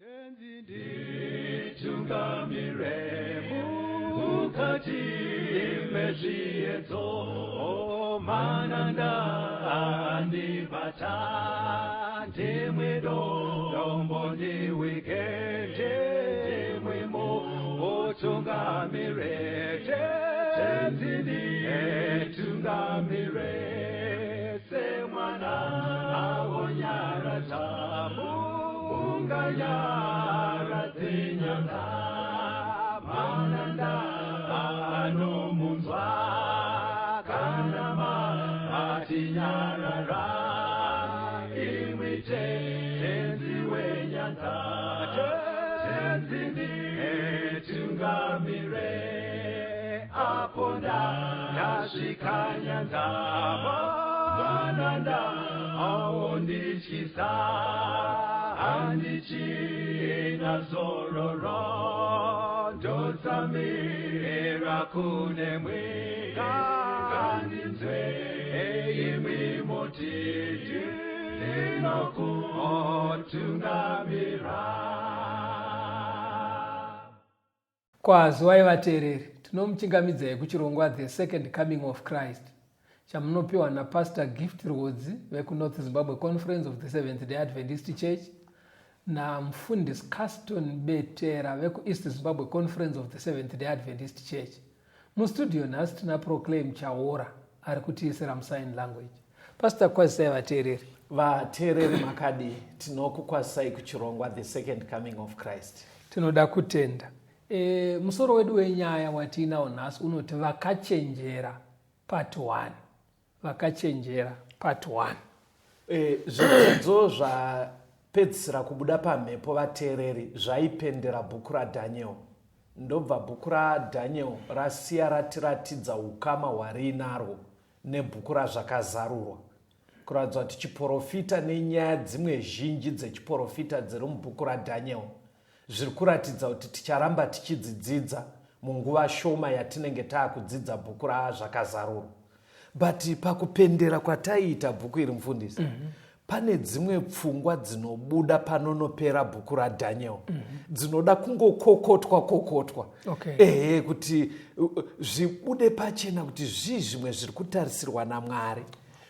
Tenzi nditungamire mukati mezviedzo, mananda andibata, ndimwe dombo ndiwike, ndimwe mutungamire. Tenzi nditungamire semwana awonyaradza munganyaradze nyanza, mananda anomunzwa kana matinyarara, imwi Tenzi wenyanza. Tenzi nditungamire apo ndasvika nyanza, mananda aondityisa, handichina zororo, ndotsamira kunemwe, ngandinzwe imwi moti ndinokutungamira. Kwaziwai vateereri, tinomuchingamidzai kuchirongwa The Second Coming of Christ chamunopiwa naPastor Gift Rwodzi vekuNorth Zimbabwe Conference of the Seventh Day Adventist Church naMufundisi Caston Betera vekuEast Zimbabwe Conference of the Seventh Day Adventist Church. Mustudio nhasi tina Proclaim Chaora ari kutiisira musign language. Pastor, kwazisai vateereri. Vateereri makadii? Tinokukwazisai kuchirongwa The Second Coming of Christ. Tinoda kutenda. Musoro wedu wenyaya watiinawo nhasi unoti vakachenjera part 1. Vakachenjera part 1. Zvidzidzo zvapedzisira kubuda pamhepo vateereri zvaipendera bhuku raDaniel. Ndobva bhuku raDaniel rasiya ratiratidza ukama hwariinarwo nebhuku raZvakazarurwa. Kuratidza kuti chiporofita nenyaya dzimwe zhinji dzechiporofita dziri mubhuku raDaniel zviri kuratidza kuti ticharamba tichidzidzidza munguva shoma yatinenge taakudzidza bhuku raZvakazarurwa. But pakupendera kwataiita bhuku iri mufundisi, pane dzimwe pfungwa dzinobuda panonopera bhuku raDaniel dzinoda kungokokotwa kokotwa. Ehe, kuti zvibude pachena kuti zvii zvimwe zviri kutarisirwa naMwari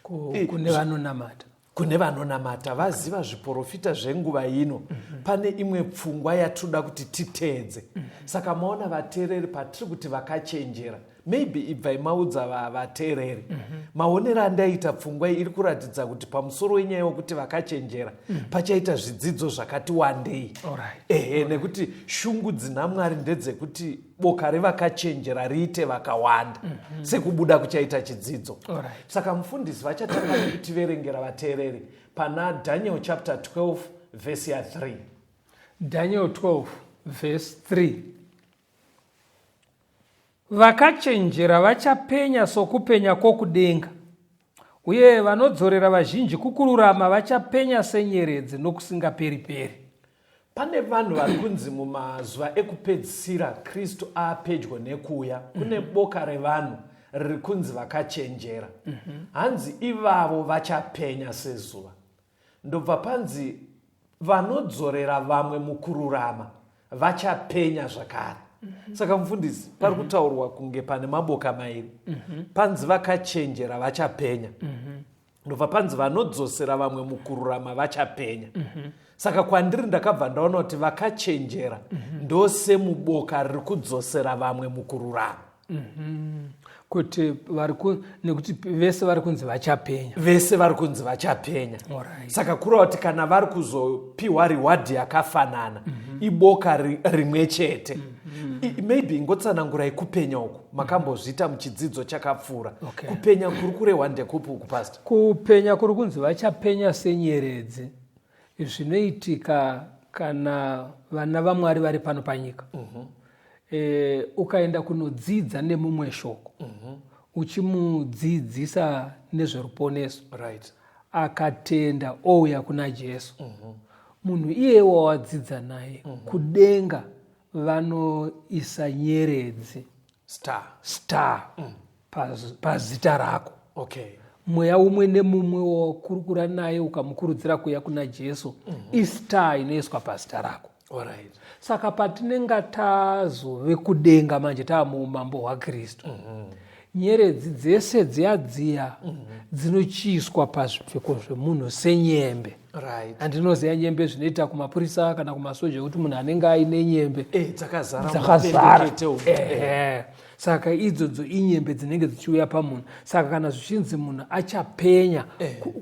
kune vanonamata. Kune vanonamata vaziva zviporofita zvenguva ino. Pane imwe pfungwa yatinoda kuti titeedze. Saka maona vateereri, patiri kuti vakachenjera, maybe ibvai maudza vateereri maonero andaita pfungwa iri kuratidza kuti pamusoro wenyaya wekuti vakachenjera pachaita zvidzidzo zvakati wandei. Ehe, nekuti shungu dzina Mwari ndedzekuti boka revakachenjera riite vakawanda sekubuda kuchaita chidzidzo. Saka mufundisi vachatanga nekutiverengera vateereri pana Daniel chapter 12 vhesi ya3. Daniel 12 verse 3. Vakachenjera vachapenya sokupenya kwokudenga, uye vanodzorera vazhinji kukururama vachapenya senyeredzi nokusingaperi-peri. Pane vanhu vari kunzi mumazuva ekupedzisira Kristu aapedyo nekuuya, kune boka revanhu riri kunzi vakachenjera. Hanzi ivavo vachapenya sezuva. Ndobva panzi vanodzorera vamwe mukururama vachapenya zvakare. Saka mufundisi, pari kutaurwa kunge pane maboka mairi. Panzi vakachenjera vachapenya. Ndobva panzi vanodzosera vamwe mukururama vachapenya. Saka kwandiri ndakabva ndaona kuti vakachenjera ndosemuboka riri kudzosera vamwe mukururama. Kuti vari nekuti vese vari kunzi vachapenya. Vese vari kunzi vachapenya. Saka kureva kuti kana vari kuzopiwa reward yakafanana, iboka rimwe chete. Maybe ingotsanangurai kupenya uku, makambozviita muchidzidzo chakapfuura. Kupenya kuri kurehwa ndekupi uku, Pastor? Kupenya kuri kunzi vachapenya senyeredzi zvinoitika kana vana vaMwari vari pano panyika. Ukaenda kunodzidza nemumwe shoko, uchimudzidzisa nezveruponeso, akatenda ouya kuna Jesu, munhu iyeye wawadzidza naye, kudenga vanoisa nyeredzi, star, star pazita rako. Mweya umwe nemumwe wakurukura naye ukamukurudzira kuuya kuna Jesu, istar inoiswa pazita rako. Alright. Saka patinenge tazove kudenga manje, taa muumambo hwaKristu, nyeredzi dzese dziya dziya dzinochiiswa pazvipfeko zvemunhu senyembe. Handinoziva nyembe zvinoita kumapurisa kana kumasoja, kuti munhu anenge aine nyembe Dzakazara. Dzakazara. Mupendekete umu. Ehe. Saka idzodzo inyembe dzinenge dzichiuya pamunhu. Saka kana zvichinzi munhu achapenya,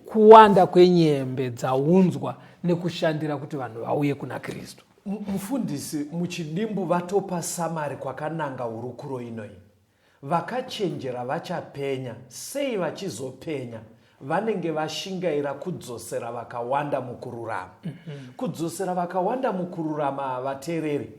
kuwanda kwenyembe dzaunzwa nekushandira kuti vanhu vauye kuna Kristu. Mufundisi, muchidimbu vatopa summary kwakananga hurukuro inoi. Vakachenjera vachapenya. Sei vachizopenya? Vanenge vashingaira kudzosera vakawanda mukururama. Kudzosera vakawanda mukururama, vateereri,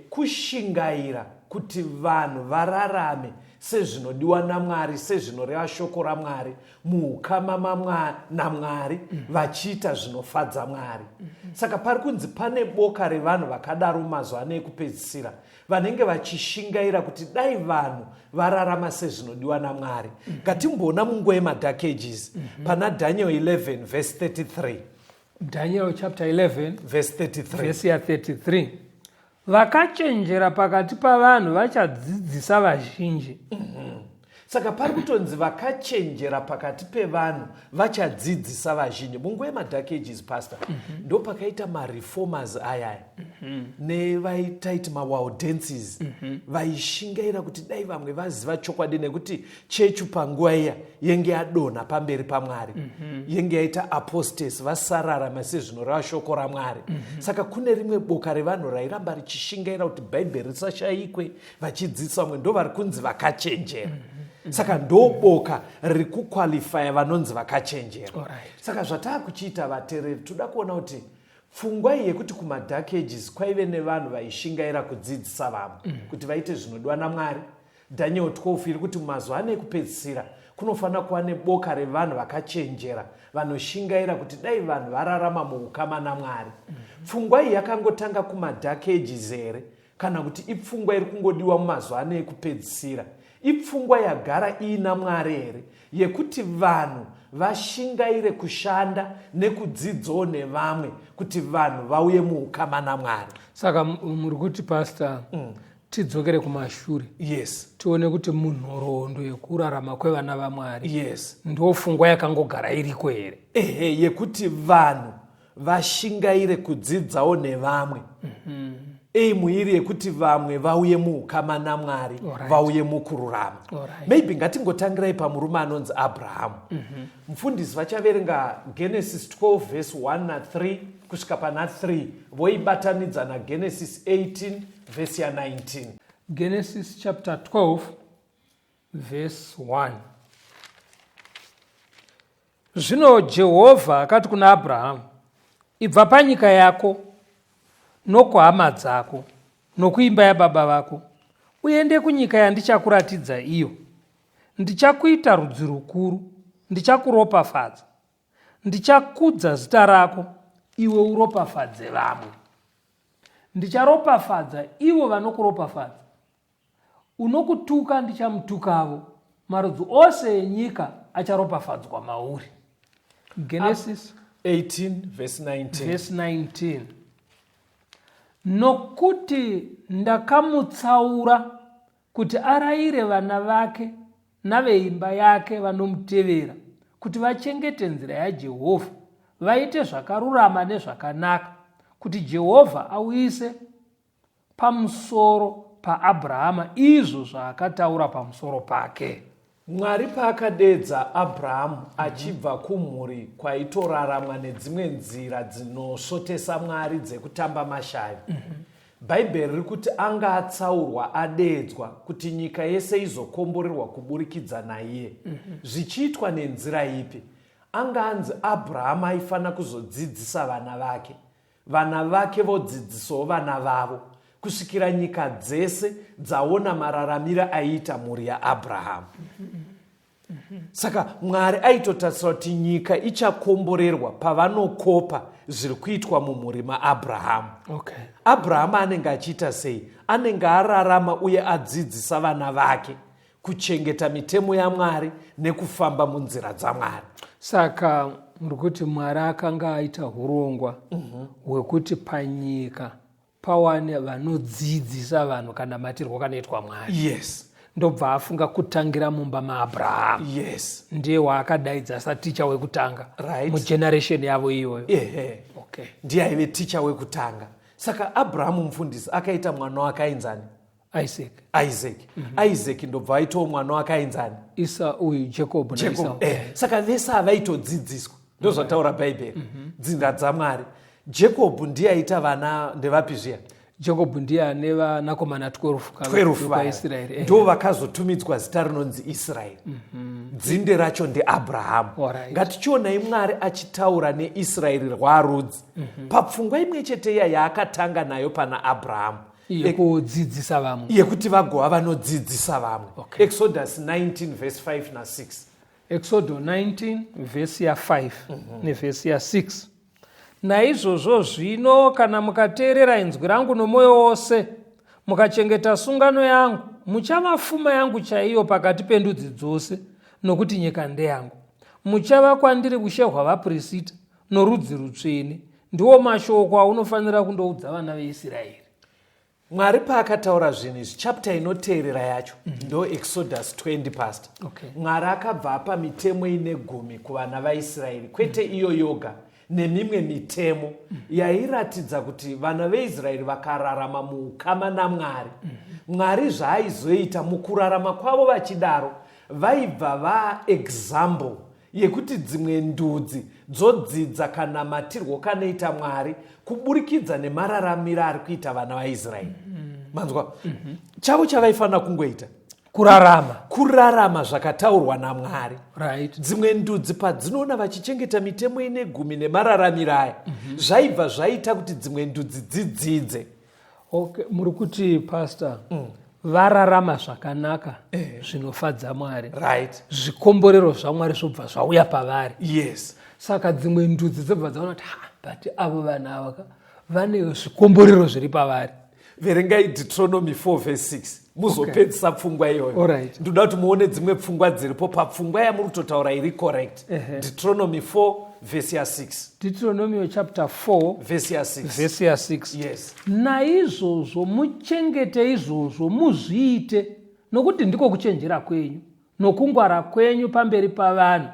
kushingaira kuti vanhu vararame sezvinodiwa naMwari, sezvinoreva shoko raMwari, muukama naMwari, vachiita zvinofadza Mwari. Saka pari kunzi pane boka revanhu vakadaro mumazuva ano ekupedzisira, vanenge vachishingaira kuti dai vanhu vararama sezvinodiwa naMwari. Ngatimboona munguva yemadark ages, pana Daniel 11 verse 33. Daniel chapter 11 verse 33. Vhesi ya33: vakachenjera pakati pavanhu vachadzidzisa vazhinji. Saka pari kutonzi vakachenjera pakati pevanhu vachadzidzisa vazhinji. Munguva yemadark ages, pastor, ndo pakaita mareformers ayaya nevaitaiti mawaldenses, vaishingaira kuti dai vamwe vaziva chokwadi, nekuti chechu panguva iya yenge yadonha pamberi paMwari, yenge yaita apostasy, vasararama sezvinoreva shoko raMwari. Saka kune rimwe boka revanhu rairamba richishingaira kuti Bhaibheri risashayikwe, vachidzidzisa vamwe. Ndo vari kunzi vakachenjera. Saka ndo boka riri kuqualifya vanonzi vakachenjera. Saka zvataa kuchiita, vateereri, toda kuona kuti pfungwa iyi yekuti kumadark ages kwaive nevanhu vaishingaira kudzidzisa vamwe kuti vaite zvinodiwa naMwari, Daniel 12 iri kuti mumazuva ano ekupedzisira kunofanira kuva neboka revanhu vakachenjera vanoshingaira kuti dai vanhu vararama muukama naMwari. Pfungwa iyi yakangotanga kumadark ages here, kana kuti ipfungwa iri kungodiwa mumazuva ano ekupedzisira? Ipfungwa yagara iina Mwari here, yekuti vanhu vashingaire kushanda nekudzidzawo nevamwe kuti vanhu vauye muukama naMwari? Saka muri kuti, pastor, tidzokere kumashure, Yes. tione kuti munhoroondo yekurarama kwevana vaMwari ndo pfungwa yakangogara iriko here? Ehe, yekuti vanhu vashingaire kudzidzawo nevamwe, aim iri yekuti vamwe vauye muukama naMwari, vauye mukururama. Maybe ngatingotangirai pamurume anonzi Abrahamu. Mufundisi vachaverenga Genesis 12 verse 1 na3 kusvika pana 3, voibatanidza naGenesis 18 vhesi ya19. Genesis chapter 12 verse 1: Zvino Jehovha akati kuna Abrahamu, "Ibva panyika yako nokuhama dzako nokuimba yababa vako, uende kunyika yandichakuratidza iyo. Ndichakuita rudzi rukuru, ndichakuropafadza, ndichakudza zita rako, iwe uropafadze vamwe. Ndicharopafadza ivo vanokuropafadza, unokutuka ndichamutukavo, marudzi ose enyika acharopafadzwa mauri." Genesis 18 verse 19. Verse 19: "Nokuti ndakamutsaura kuti arayire vana vake naveimba yake vanomutevera kuti vachengete nzira yaJehovha, vaite zvakarurama nezvakanaka, kuti Jehovha auyise pamusoro paAbrahama izvo zvaakataura pamusoro pake." Mwari paakadedza Abrahamu achibva kumhuri kwaitoraramwa nedzimwe nzira dzinosvotesa Mwari dzekutamba mashavi, Bhaibheri riri kuti anga atsaurwa, adeedzwa kuti nyika yese izokomborerwa kuburikidza naiye. Zvichiitwa nenzira ipi? Anga anzi Abrahamu aifanira kuzodzidzisa vana vake, vana vake vodzidzisawo vana vavo, kusvikira nyika dzese dzaona mararamiro aiita mhuri yaAbrahamu. Saka Mwari aitotarisira kuti nyika ichakomborerwa pavanokopa zviri kuitwa mumhuri maAbrahamu. Abrahamu anenge achiita sei? Anenge ararama uye adzidzisa vana vake kuchengeta mitemo yaMwari nekufamba munzira dzaMwari. Saka muri kuti Mwari akanga aita urongwa hwekuti panyika. Pawane vanodzidzisa vanhu kana matirwo kanoitwa Mwari. Ndobva afunga kutangira mumba maAbrahamu. Ndiye waakadaidza saticha wekutanga. Mugeneration yavo iyoyo. Okay. Ndiye aive ticha wekutanga. Saka Abrahamu mufundisi akaita mwana wake ainzani? Isaac. Isaac. Isaac ndobva aitawo mwana wake ainzani? Isa uyu Jacob naEsau. Jacob. Saka vese havaitodzidziswa. Ndozvataura Bhaibheri. Dzinza dzaMwari. Jacob ndiye aita vana ndevapi zviya? Jacob ndiye ane vanakomana 12 12 vaIsraeri. Ndo vakazotumidzwa zita rinonzi Israeri. Dzinde racho ndeAbrahamu. Ngatichionai Mwari achitaura neIsraeri rwarudzi. Papfungwa imwe chete iya yaakatanga nayo pana Abrahamu. Yekudzidzisa vamwe. Yekuti vagova vanodzidzisa vamwe. Exodus 19 verse 5 na 6. Exodus 19 verse ya 5 neverse ya 6. Naizvozvo zvino kana mukateerera inzwi rangu nomwoyo wose, mukachengeta sungano yangu, muchava fuma yangu chaiyo pakati pendudzi dzose, nokuti nyika ndeyangu. Muchava kwandiri ushe hwavaprista norudzi rutsvene. Ndiwo mashoko aunofanira kundoudza vana veIsraeri. Mwari paakataura zvinhu izvi, chapter inoteerera yacho ndo Exodus 20 past. Mwari akabva apa mitemo ine 10 kuvana vaIsraeri, kwete iyo yoga, nemimwe mitemo yairatidza kuti vana veIsraeri vakararama muukama naMwari. Mwari zvaaizoita mukurarama kwavo vachidaro, vaibva vaexample yekuti dzimwe ndudzi dzodzidza kanamatirwo kanoita Mwari kuburikidza nemararamiro ari kuita vana vaIsraeri. Manzwa? Chavo chavaifanira kungoita kurarama. Kurarama zvakataurwa naMwari. Dzimwe ndudzi padzinoona vachichengeta mitemo ine 10 nemararamiro aya, zvaibva zvaita kuti dzimwe ndudzi dzidzidze. Okay, muri kuti pastor, vararama zvakanaka zvinofadza Mwari. Zvikomborero zvaMwari zvobva zvauya pavari. Saka dzimwe ndudzi dzobva dzaona kuti ha, but avo vanhu ava vane zvikomborero zviri pavari. Verengai Deuteronomy 4 verse 6 muzopedzisa pfungwa iyoyo. Ndoda kuti muone dzimwe pfungwa dziripo papfungwa yamuri kutotaura iri correct. Deuteronomy 4 verse ya 6. Deuteronomy chapter 4 verse ya 6. Verse ya 6. Naizvozvo muchengete izvozvo muzviite, nokuti ndiko kuchenjera kwenyu nokungwara kwenyu pamberi pavanhu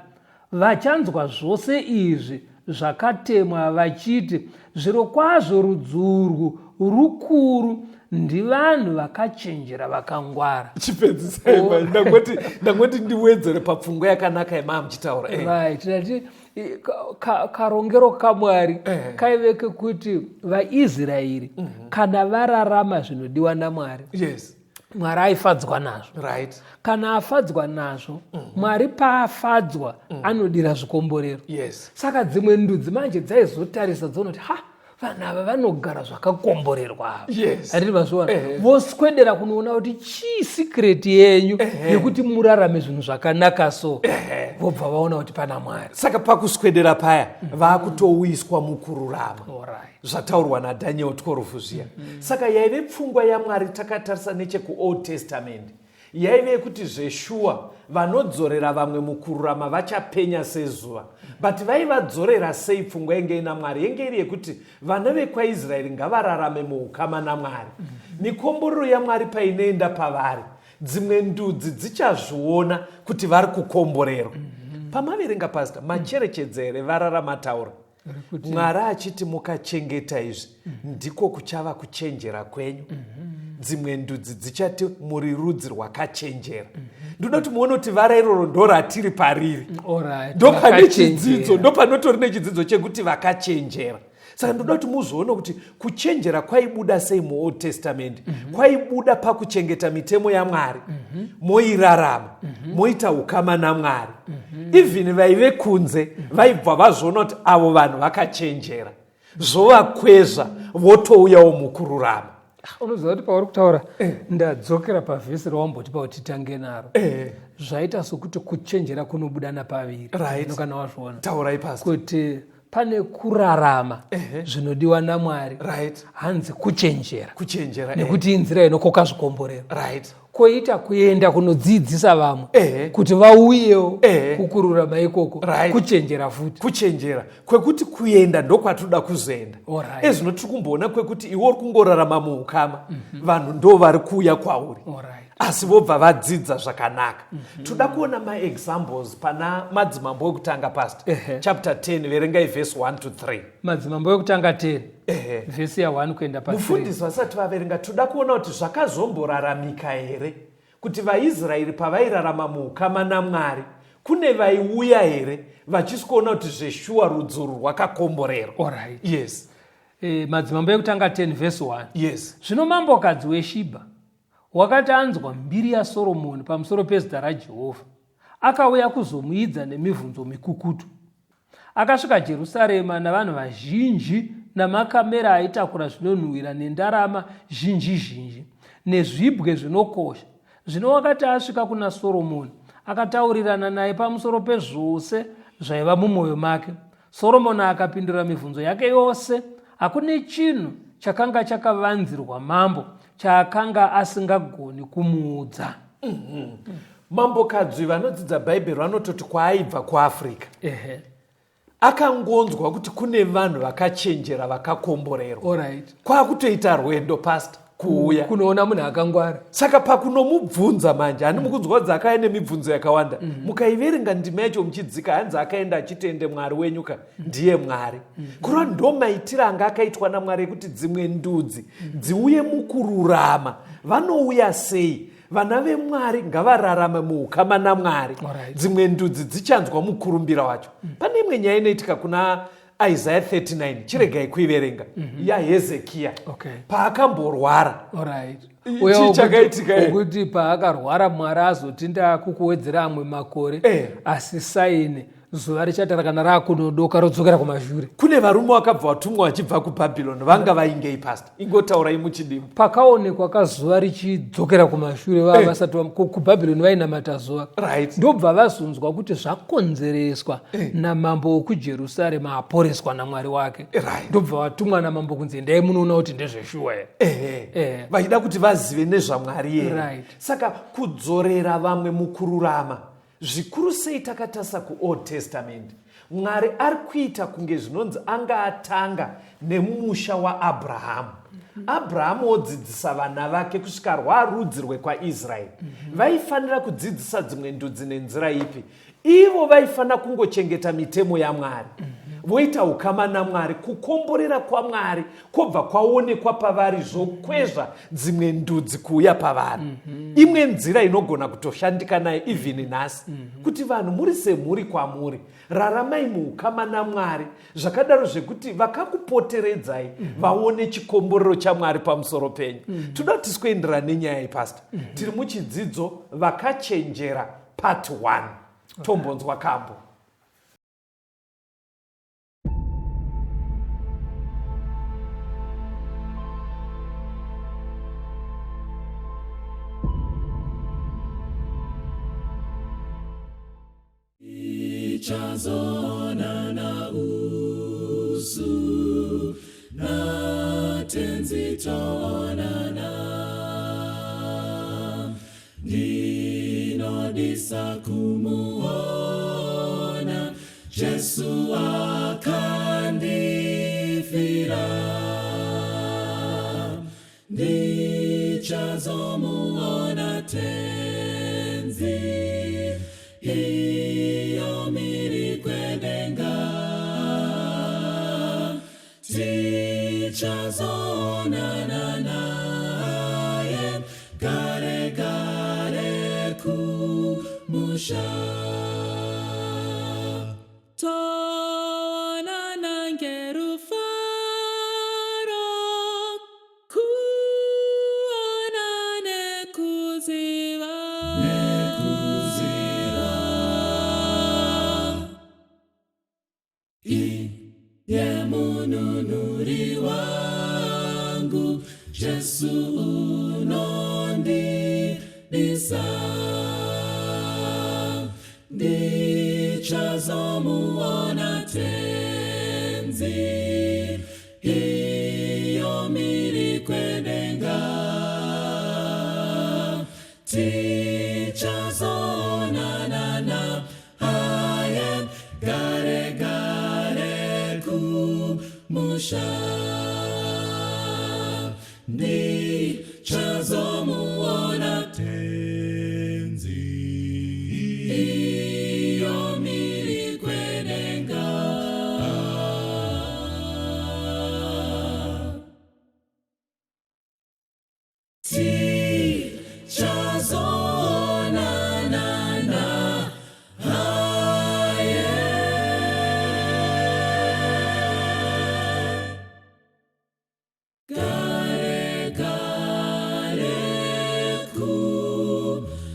vachanzwa zvose izvi zvakatemwa, vachiti zvirokwazvo rudzurwu rukuru ndivanhu vakachenjera vakangwara. Chipedzisai manje, ndangoti ndiwedzere papfungwa yakanaka yamaa muchitaura. Right, ndati karongero kaMwari kaive kekuti vaIsraeri kana vararama zvinodiwa naMwari, Mwari aifadzwa nazvo. Kana afadzwa nazvo, Mwari paafadzwa anodira zvikomborero. Saka dzimwe ndudzi manje dzaizotarisa dzoona kuti ha, vanhu ava vanogara zvakakomborerwa ava. Handiti mazviona? Voswedera kunoona kuti chii secret yenyu yekuti murarame zvinhu zvakanaka so. Vobva vaona kuti pana Mwari. Saka pakuswedera paya vakutouyiswa mukururama. Zvataurwa naDaniel 12 zviya. Saka yaive pfungwa yaMwari takatarisa nechekuOld Testament. Yaive yekuti zveshuwa vanodzorera vamwe mukururama vachapenya sezuva. But vaivadzorera sei? Pfungwa yenge ina Mwari yenge iri yekuti vana vekwaIsraeri ngavararame muukama naMwari. Mikomborero yaMwari painoenda pavari, dzimwe ndudzi dzichazviona kuti vari kukomborerwa. Pamaverenga pastor, macherechedza here vara ramataura? Mwari achiti mukachengeta izvi ndiko kuchava kuchenjera kwenyu. Dzimwe ndudzi dzichati muri rudzi rwakachenjera. Ndoda kuti muone kuti vara iroro ndo ratiri pariri. Ndopane chidzidzo, ndopanotori nechidzidzo chekuti vakachenjera. Saka ndoda kuti muzoone kuti kuchenjera kwaibuda sei muOld Testament. Kwaibuda pakuchengeta mitemo yaMwari, moirarama, moita ukama naMwari. Even vaive kunze vaibva vazoona kuti avo vanhu vakachenjera, zvovakwezva votouyawo mukururama. Unoziva kuti pauri kutaura ndadzokera pavhesi rawambotipa kuti titange naro. Zvaita sokuti kuchenjera kunobuda napaviri. Kana wazviona. Taurai pastor. Kuti Pane kurarama zvinodiwa naMwari. Hanzi kuchenjera. Kuchenjera, Nekuti inzira inokoka zvikomborero. Koita kuenda kunodzidzisa vamwe kuti vauyewo kukururama ikoko. Kuchenjera futi. Kuchenjera kwekuti kuenda ndokwatinoda kuzoenda. Ezvino tiri kumboona kwekuti iwe uri kungorarama muukama, vanhu ndo vari kuuya kwauri. Asi vobva vadzidza zvakanaka. Toda kuona maexamples pana Madzimambo Wekutanga, Pastor. Chapter 10, verengai verse 1 to 3. Madzimambo Wekutanga 10, vhesi ya1 kuenda pa3. Mufundisi vasati vaverenga, toda kuona kuti zvakazomboraramika here kuti vaIsraeri pavairarama muukama naMwari, kune vaiuya here vachisikuona kuti zveshuwa rudzi urwu rwakakomborerwa. Yes. Madzimambo Ekutanga 10 vhesi 1. Yes. Zvino mambokadzi weShibha wakati anzwa mbiri yaSoromoni pamusoro pezita raJehovha, akauya kuzomuidza nemibvunzo mikukutu. Akasvika Jerusarema navanhu vazhinji namakamera aitakura zvinonhuhwira nendarama zhinji zhinji nezvibwe zvinokosha. Zvino wakati asvika kuna Soromoni, akataurirana naye pamusoro pezvose zvaiva mumwoyo make. Soromoni akapindura mibvunzo yake yose. Hakune chinhu chakanga chakavanzirwa mambo chaakanga asingagoni kumuudza. Mambokadzi, vanodzidza Bhaibheri vanototi kwaaibva kuAfrica, akangonzwa kuti kune vanhu vakachenjera vakakomborerwa, kwakutoita rwendo, Pastor, kuuya kunoona munhu akangwara. Saka pakunomubvunza manje, handi mukunzwa kuti akauya nemibvunzo yakawanda. Mukaiverenga ndima yacho muchidzika, hanzi akaenda achitende Mwari wenyu ka ndiye Mwari. Kureva ndo maitiro anga akaitwa naMwari ekuti dzimwe ndudzi dziuye mukururama. Vanouya sei? Vana veMwari ngavararame muukama naMwari. Dzimwe ndudzi dzichanzwa mukurumbira wacho. Pane imwe nyaya inoitika kuna Isaya 39, chiregai kuiverenga, yaHezekiya paakamborwara. Chii chakaitika? Kuti paakarwara, Mwari azoti, "Ndakukuwedzera amwe makore," asi saini zuva richatara kana raakunodoka rodzokera kumashure. Kune varume vakabva vatumwa vachibva kuBhabhironi. Vanga vaingei, Pastor? Ingotaurai muchidimbu. Pakaonekwa kazuva richidzokera kumashure, vava vasati kuBhabhironi vainamata zuva. Ndobva vazonzwa kuti zvakonzereswa namambo wekuJerusarema aporeswa naMwari wake. Ndobva vatumwa namambo kunzi, "Endai munoona kuti ndezveshuwa here." Vachida kuti vazive nezvaMwari here. Saka kudzorera vamwe mukururama, zvikuru sei takatarisa kuOld Testament, Mwari ari kuita kunge zvinonzi anga atanga nemusha waAbrahamu. Abrahamu wodzidzisa vana vake kusvika rwarudzi rwekwaIsraeri. Vaifanira kudzidzisa dzimwe ndudzi nenzira ipi? Ivo vaifanira kungochengeta mitemo yaMwari, voita ukama naMwari. Kukomborera kwaMwari kwobva kwaonekwa pavari, zvokwezva dzimwe ndudzi kuuya pavari. Imwe nzira inogona kutoshandika nayo even nhasi, kuti vanhu muri semhuri kwamuri, raramai muukama naMwari zvakadaro zvekuti vakakupoteredzai vaone chikomborero chaMwari pamusoro penyu. Toda kuti tisikuenderana nenyaya yePastor. Tiri muchidzidzo Vakachenjera part 1. Tombonzwa kambo. Tichazonana usu naTenzi, toonana. Ndinodisa kumuona Jesu akandifira. Ndichazomuona Tenzi iyo mhiri kwedenga. Tichazoonana naye gare gare kumusha. Toonana ngerufaro, kuona nekuziva, nekuziva iye Mununuri wangu Jesu unondidisa. Ndichazomuona Tenzi. Tichazonana naye. Gare gare kumusha.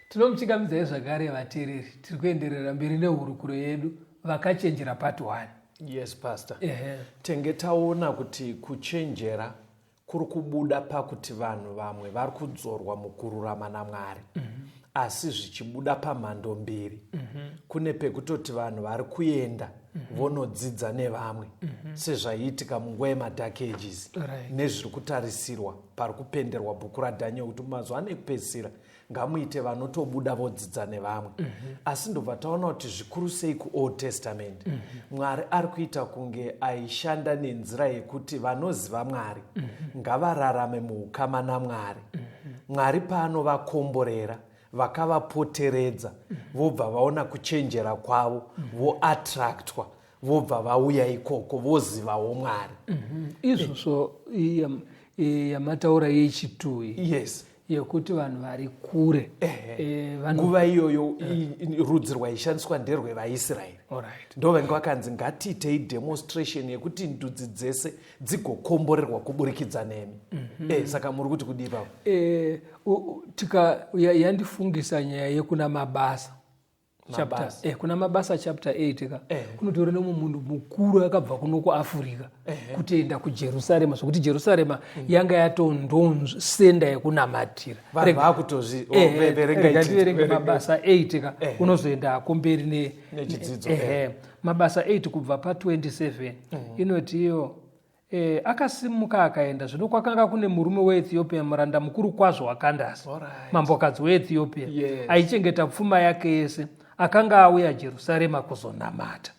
Tinomuchingamidzai zvakare vateereri, tiri kuenderera mberi nehurukuro yedu Vakachenjera Part 1. Yes pastor. Ehe. Tenge taona kuti kuchenjera kuri kubuda pakuti vanhu vamwe vari kudzorwa mukururama naMwari. Mm -hmm. Asi zvichibuda pamhando mbiri. Mm -hmm. Kune pekutoti vanhu vari kuenda mm -hmm. vonodzidza nevamwe mm -hmm. sezvaiitika munguva yemadark ages right. Nezviri kutarisirwa pari kupenderwa bhuku raDaniel kuti mumazuva ano ekupedzisira ngamuite vanotobuda vodzidza nevamwe mm -hmm. Asi ndobva taona kuti zvikuru sei kuOld Testament mm -hmm. Mwari ari kuita kunge aishanda nenzira yekuti vanoziva Mwari mm -hmm. ngavararame muukama naMwari mm -hmm. Mwari paanovakomborera vakavapoteredza mm -hmm. vobva vaona kuchenjera kwavo mm -hmm. voattractwa vobva vauya ikoko vozivawo Mwari mm -hmm. Izvozvo yamataura yechituyi yes yekuti vanhu vari kure nguva iyoyo rudzi rwaishandiswa nderwevaIsraeri ndo vange vakanzi ngatiitei demonstration yekuti ndudzi dzese dzigokomborerwa kuburikidza nemi mm -hmm. Saka muri kuti kudii papo? Yandifungisa nyaya yekuna Mabasa chapter, kuna Mabasa chapter 8 ka kunotori nemumwe munhu mukuru akabva kuno kuAfrica kutoenda kuJerusarema zvokuti Jerusarema yanga yatondosenda yekunamatira. Rega Mabasa 8 ka unozoenda hako mberi nechidzidzo. Mabasa 8 kubva pa27 inoti iyo akasimuka akaenda. Zvino kwakanga kune murume weEthiopia, muranda mukuru kwazvo waKandasi, mambokadzi weEthiopia, aichengeta pfuma yake yese, akanga auya Jerusarema kuzonamata.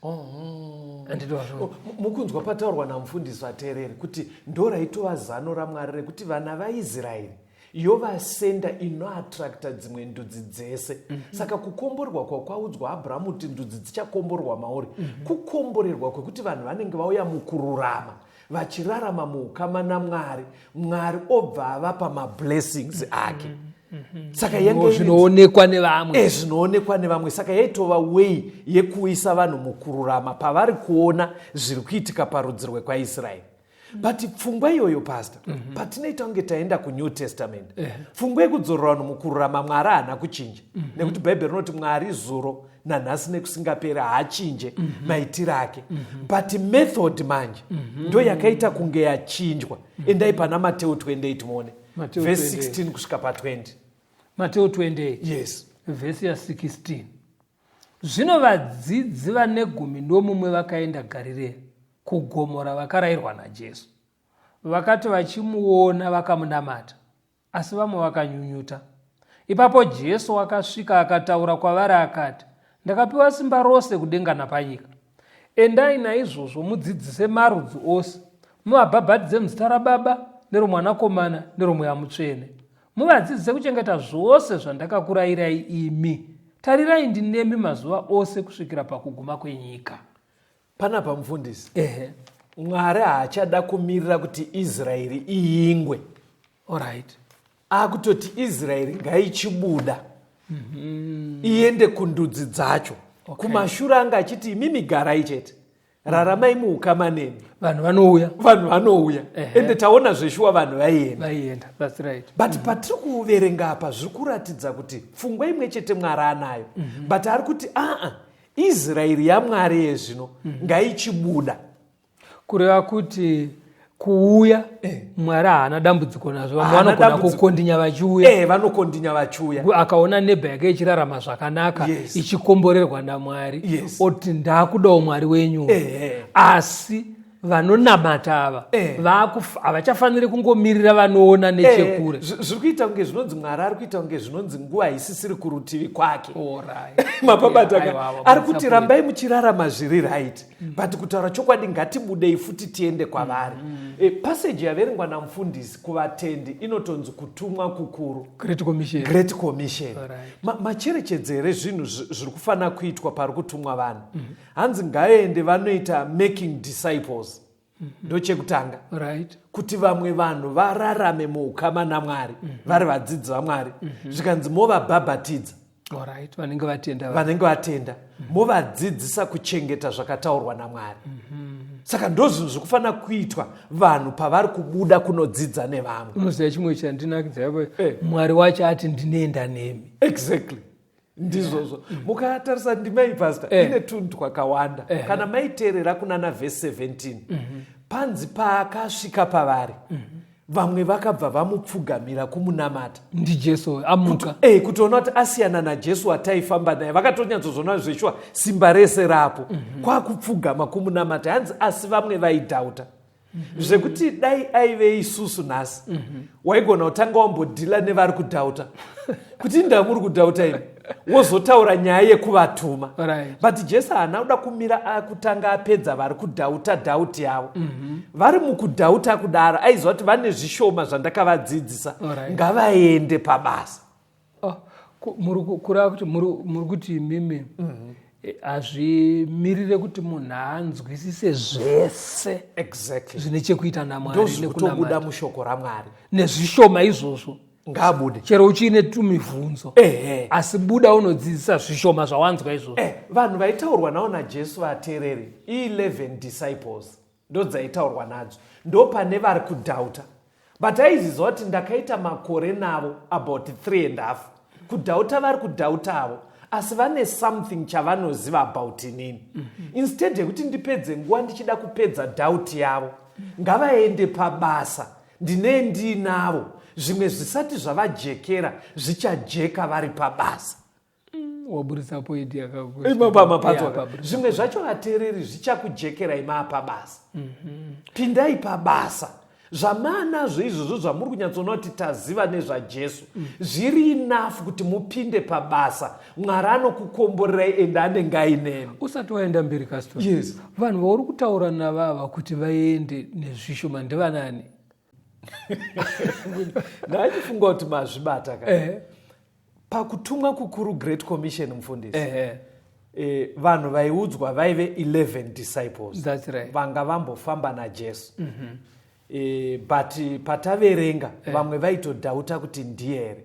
Mukunzwa pataurwa namufundisi vateereri kuti ndo raitova zano raMwari rekuti vana vaIsraeri yovasenda inoattracta dzimwe ndudzi dzese mm -hmm. Saka kukomborerwa kwakwaudzwa Abrahamu kuti ndudzi dzichakomborerwa mauri mm -hmm. kukomborerwa kwekuti vanhu vanenge vauya mukururama vachirarama muukama naMwari, Mwari obva avapa mablessings ake mm -hmm. Saka yange zvinoonekwa nevamwe zvinoonekwa nevamwe. Saka yaitova way yekuisa vanhu mukururama pavari kuona zviri kuitika parudzi rwekwaIsraeri. But pfungwa iyoyo pastor mm -hmm. patinoita kunge taenda kuNew Testament pfungwa yekudzorora vanhu mukururama Mwari haana kuchinja mm -hmm. nekuti Bhaibheri rinoti Mwari zuro nanhasi nekusingaperi haachinje mm -hmm. maitiro ake mm -hmm. But method manje mm -hmm. ndo yakaita kunge yachinjwa mm -hmm. Endai pana Mateo 28 muone vhesi 16 kusvika pa20. Mateo 28 yes vhesi ya16. Zvino vadzidzi vane gumi nomumwe vakaenda Garirea, kugomo ravakarayirwa naJesu. Vakati vachimuona vakamunamata, asi vamwe vakanyunyuta. Ipapo Jesu akasvika akataura kwavari akati, Ndakapiwa simba rose kudenga napanyika. Endai naizvozvo mudzidzise marudzi ose, muvabhabhatidze muzita raBaba neroMwanakomana neroMweya Mutsvene. Muvadzidzise kuchengeta zvose zvandakakurayirai imi. Tarirai ndinemi mazuva ose kusvikira pakuguma kwenyika. Panapa mufundisi, ehe, Mwari haachada kumirira kuti Israeri iyingwe. Alright. Akutoti Israeri ngaichibuda mm -hmm. iende kundudzi dzacho. Okay. Kumashure anga achiti imimi garai chete, raramai muukama neni, vanhu vanouya, vanhu vanouya. Ende taona zveshuwa vanhu vaienda, vaienda. That's right. But mm -hmm. patiri kuverenga apa zviri kuratidza kuti pfungwa imwe chete Mwari anayo mm -hmm. but ari kuti aa Israeri yaMwari yezvino mm -hmm. ngaichibuda. Kureva kuti kuuya Mwari haana dambudziko nazvo, vamwe vanogona kukondinya vachiuya. Vanokondinya vachiuya. Akaona nebha yake ichirarama zvakanaka, yes. ichikomborerwa naMwari, yes. oti ndakudawo Mwari wenyu. Asi Vanonamata ava havachafaniri kungomirira vanoona nechekure. Zviri kuita kunge zvinonzi Mwari ari kuita kunge zvinonzi nguva haisisiri kurutivi kwake. Mapabata ari kuti rambai muchirarama zviri right, but kutaura chokwadi, ngatibudei futi tiende kwavari. Passage yaverengwa namufundisi kuvatendi inotonzi kutumwa kukuru. Great Commission. Great Commission. Macherechedzo here zvinhu zviri kufanira kuitwa pari kutumwa vanhu? Hanzi ngaende vanoita making disciples, ndochekutanga, kuti vamwe vanhu vararame muukama naMwari, vari vadzidzi vaMwari. Zvikanzi movabhabhatidza. Alright, vanenge vatenda. Vanenge vatenda, movadzidzisa kuchengeta zvakataurwa naMwari. Saka ndo zvinhu zviri kufanira kuitwa vanhu pavari kubuda kunodzidza nevamwe. Unoziva chimwe chandinakidza yapo? Mwari wacho ati, "Ndinoenda nemi." Exactly, ndizvozvo. Mukatarisa ndima iyi, pastor, ine tunhu twakawanda. Kana maiteerera kunana vhesi 17, panzi paakasvika pavari, vamwe vakabva vamupfugamira kumunamata. NdiJesu amuka. Kutoona kuti asiyana naJesu wataifamba naye. Vakatonyatsozoona zveshuwa simba rese rapo, kwakupfugama kumunamata. Hanzi asi vamwe vaidhauta, zvekuti dai aive isusu nhasi, waigona kutanga wambodhila nevari kudhauta kuti indaa muri kudhauta imi, wozotaura nyaya yekuvatuma. But Jesu haana kuda kumira akutanga apedza vari kudhauta dhauti yavo. Vari mukudhauta kudaro, aiziva kuti vane zvishoma zvandakavadzidzisa, ngavaende pabasa. Oh, kureva kuti muri kuti imimi hazvimirire kuti munhu anzwisise zvese zvine chekuita naMwari. Ndozvikutobuda nekunamata. Mushoko raMwari. Nezvishoma izvozvo. Ngaabude. Chero uchiine tumibvunzo, asi buda unodzidzisa zvishoma zvawanzwa izvozvo. Vanhu vaitaurwa navo naJesu, vateereri, i11 disciples ndo dzaitaurwa nadzo, ndo pane vari kudhauta, but aiziziva kuti ndakaita makore navo about three and half. Kudhauta vari kudhautavo, asi vane something chavanoziva about inini. Instead yekuti ndipedze nguva ndichida kupedza doubt yavo, ngavaende pabasa, ndinee ndiinavo. Zvimwe zvisati zvavajekera zvichajeka vari pabasa. Waburitsa point yakakosha. Imapamapadzwa. Yeah, paburitsa. Zvimwe zvacho, vateereri, zvichakujekerai maa pabasa. Pindai pabasa. Zvamanazvo izvozvo zvamuri kunyatsoona kuti taziva nezvaJesu, zviri enough kuti mupinde pabasa. Mwari anokukomborerai ende anenge ainemi. Usati waenda mberi, Castor, Yes. vanhu vauri kutaura navava kuti vaende nezvishoma ndevanani? Ndachifunga kuti mazvibata ka. Pakutumwa kukuru, Great Commission, mufundisi, vanhu vaiudzwa vaive 11 disciples. That's right. Vanga vambofamba naJesu, but pataverenga, vamwe vaitodhauta kuti ndiye here,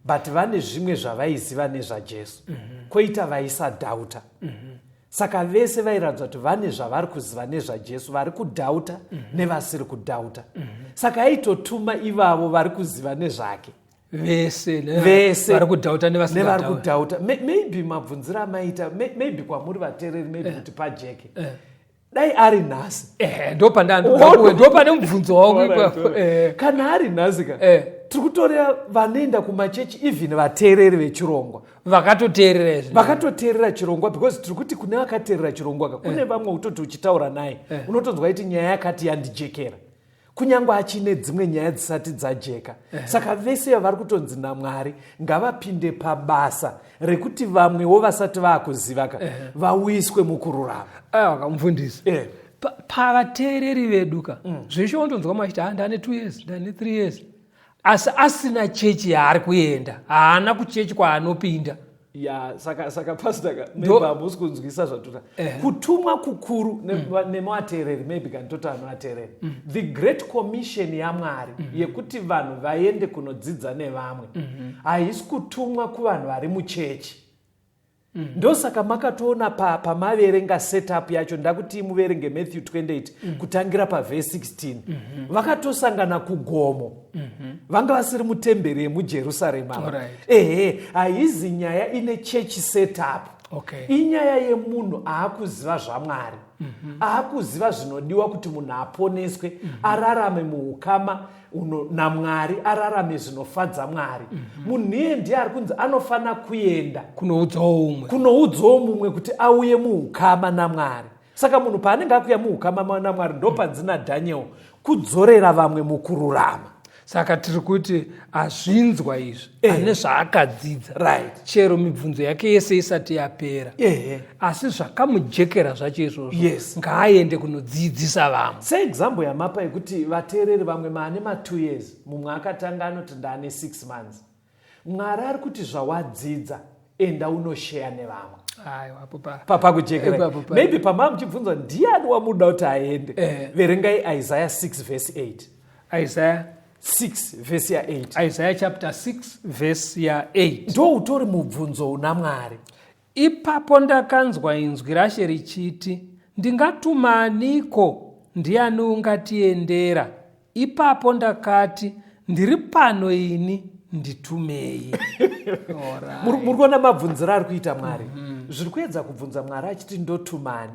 but vane zvimwe zvavaiziva nezvaJesu, kwoita vaisadhauta. Saka vese vairatidza kuti vane zvavari kuziva nezvaJesu, vari kudhauta nevasiri kudhauta. Saka aitotuma ivavo vari kuziva nezvake. Vese. Vese. Vari kudhauta nevari nevasingadhauta. Kudhauta. Maybe mabvunziro amaita, maybe kwamuri vateereri, maybe kuti pajeke, dai ari nhasi. Ndopane mubvunzo wangu ipapo. Kana ari nhasi ka, tiri kutoreva vanoenda kumachechi, even vateereri vechirongwa. Vakatoteerera izvi. Vakatoteerera chirongwa, because tiri kuti kune vakateerera chirongwa ka, kune vamwe kutoti uchitaura naye, unotonzwa iti nyaya yakati yandijekera, kunyange achine dzimwe nyaya dzisati dzajeka. Saka vese vari kutonzi naMwari ngavapinde pabasa rekuti vamwewo vasati vaakuziva ka vauyiswe mukururama. Aiwa, mufundisi, pavateereri vedu ka, zveshe unotonzwa machiti, "Ha, ndane 2 years, ndane 3 years," asi asina chechi yaari kuenda, haana kuchechi kwaanopinda. Ya, saka pastor ka, maybe hamusi kunzwisa zvatota. Kutumwa kukuru nemateereri, maybe kanitoti anovateereri, the Great Commission yaMwari yekuti vanhu vaende kunodzidza nevamwe haisi kutumwa kuvanhu vari muchechi. Ndosaka makatoona pamaverenga setup yacho, ndakuti muverenge Matthew 28 kutangira pavhesi 16. Vakatosangana kugomo, vanga vasiri mutemberi yemuJerusarema ava. Ehe, haizi nyaya ine church setup. Inyaya yemunhu aakuziva zvaMwari, aakuziva zvinodiwa kuti munhu aponeswe, ararame muukama naMwari, ararame zvinofadza Mwari. Munhu iye ndiye ari kunzi anofanira kuenda kunoudzawo umwe. Kunoudzawo mumwe kuti auye muukama naMwari. Saka munhu paanenge akuya muukama naMwari, ndopanzi naDaniel kudzorera vamwe mukururama. Saka tiri kuti azvinzwa izvi, ane zvaakadzidza, chero mibvunzo yake yese isati yapera, asi zvakamujekera zvacho izvozvo, ngaaende kunodzidzisa vamwe. Seexample yamapa yekuti vateereri vamwe maane ma2 years, mumwe akatanga anoti ndaane 6 months, Mwari ari kuti zvawadzidza, enda unosheya nevamwe. Aiwa, apo Pakujekera. Ipapo Maybe pamaa muchibvunzwa ndiani wamuda kuti aende, verengai Isaiah 6 verse 8. Isaiah 6 verse ya8. Isaiah chapter 6 verse ya8. Ndo utori mubvunzo una Mwari. Ipapo ndakanzwa inzwi raShe richiti, "Ndingatuma aniko? Ndiani ungatiendera?" Ipapo ndakati, "Ndiri pano ini, nditumei." Alright. Muri kuona mabvunziro ari kuita Mwari, zviri kuedza kubvunza Mwari achiti ndotumani.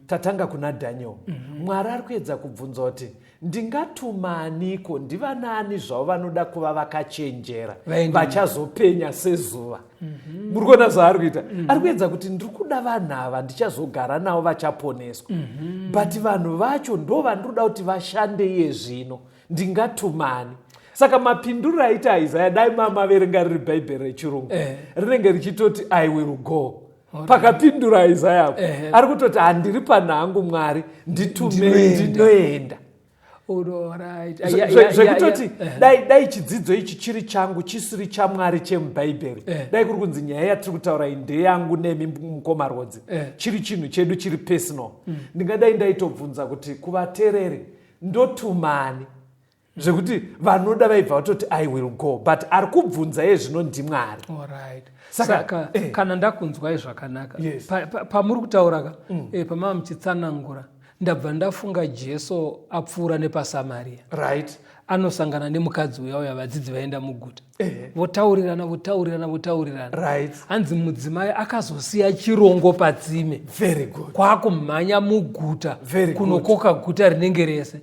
Tatanga kuna Daniel. Mwari ari kuedza kubvunza kuti ndingatumaniko, ndivanani zvavo vanoda kuva vakachenjera, Vaende. Vachazopenya sezuva. Muri kuona zvaari kuita? Ari kuedza kuti ndiri kuda vanhu ava, ndichazogara navo, vachaponeswa, but vanhu vacho ndo vandinoda kuti vashande iye zvino. Ndingatumani? Saka mapinduriro aita Isaya, dai mamaverenga riri Bhaibheri rechirungu, rinenge richitoti, "I will go." Pakapindura Isaya apo, ari kutoti handiri panhangu, Mwari, nditume. Ndinoenda. Ndinoenda. Alright. Zvekutoti dai chidzidzo ichi chiri changu, chisiri chaMwari chemubhaibheri, dai kuri kunzi nyaya yatiri kutaura iyi ndeyangu nemi, mukomarodzi, chiri chinhu chedu chiri personal, ndingadai ndaitobvunza kuti kuvateereri ndotumani, zvekuti vanoda vaibva vatoti, "I will go." But ari kubvunza iye zvino ndiMwari. Alright. Saka kana ndakunzwai zvakanaka, pamuri kutaura ka, pamava muchitsanangura, ndabva ndafunga Jesu apfuura nepaSamaria, anosangana nemukadzi uya uya, vadzidzi vaenda muguta, votaurirana, votaurirana, votaurirana. Hanzi mudzimai akazosiya chirongo patsime, Very good. Kwakumhanya muguta Very good. kunokoka guta rinenge rese.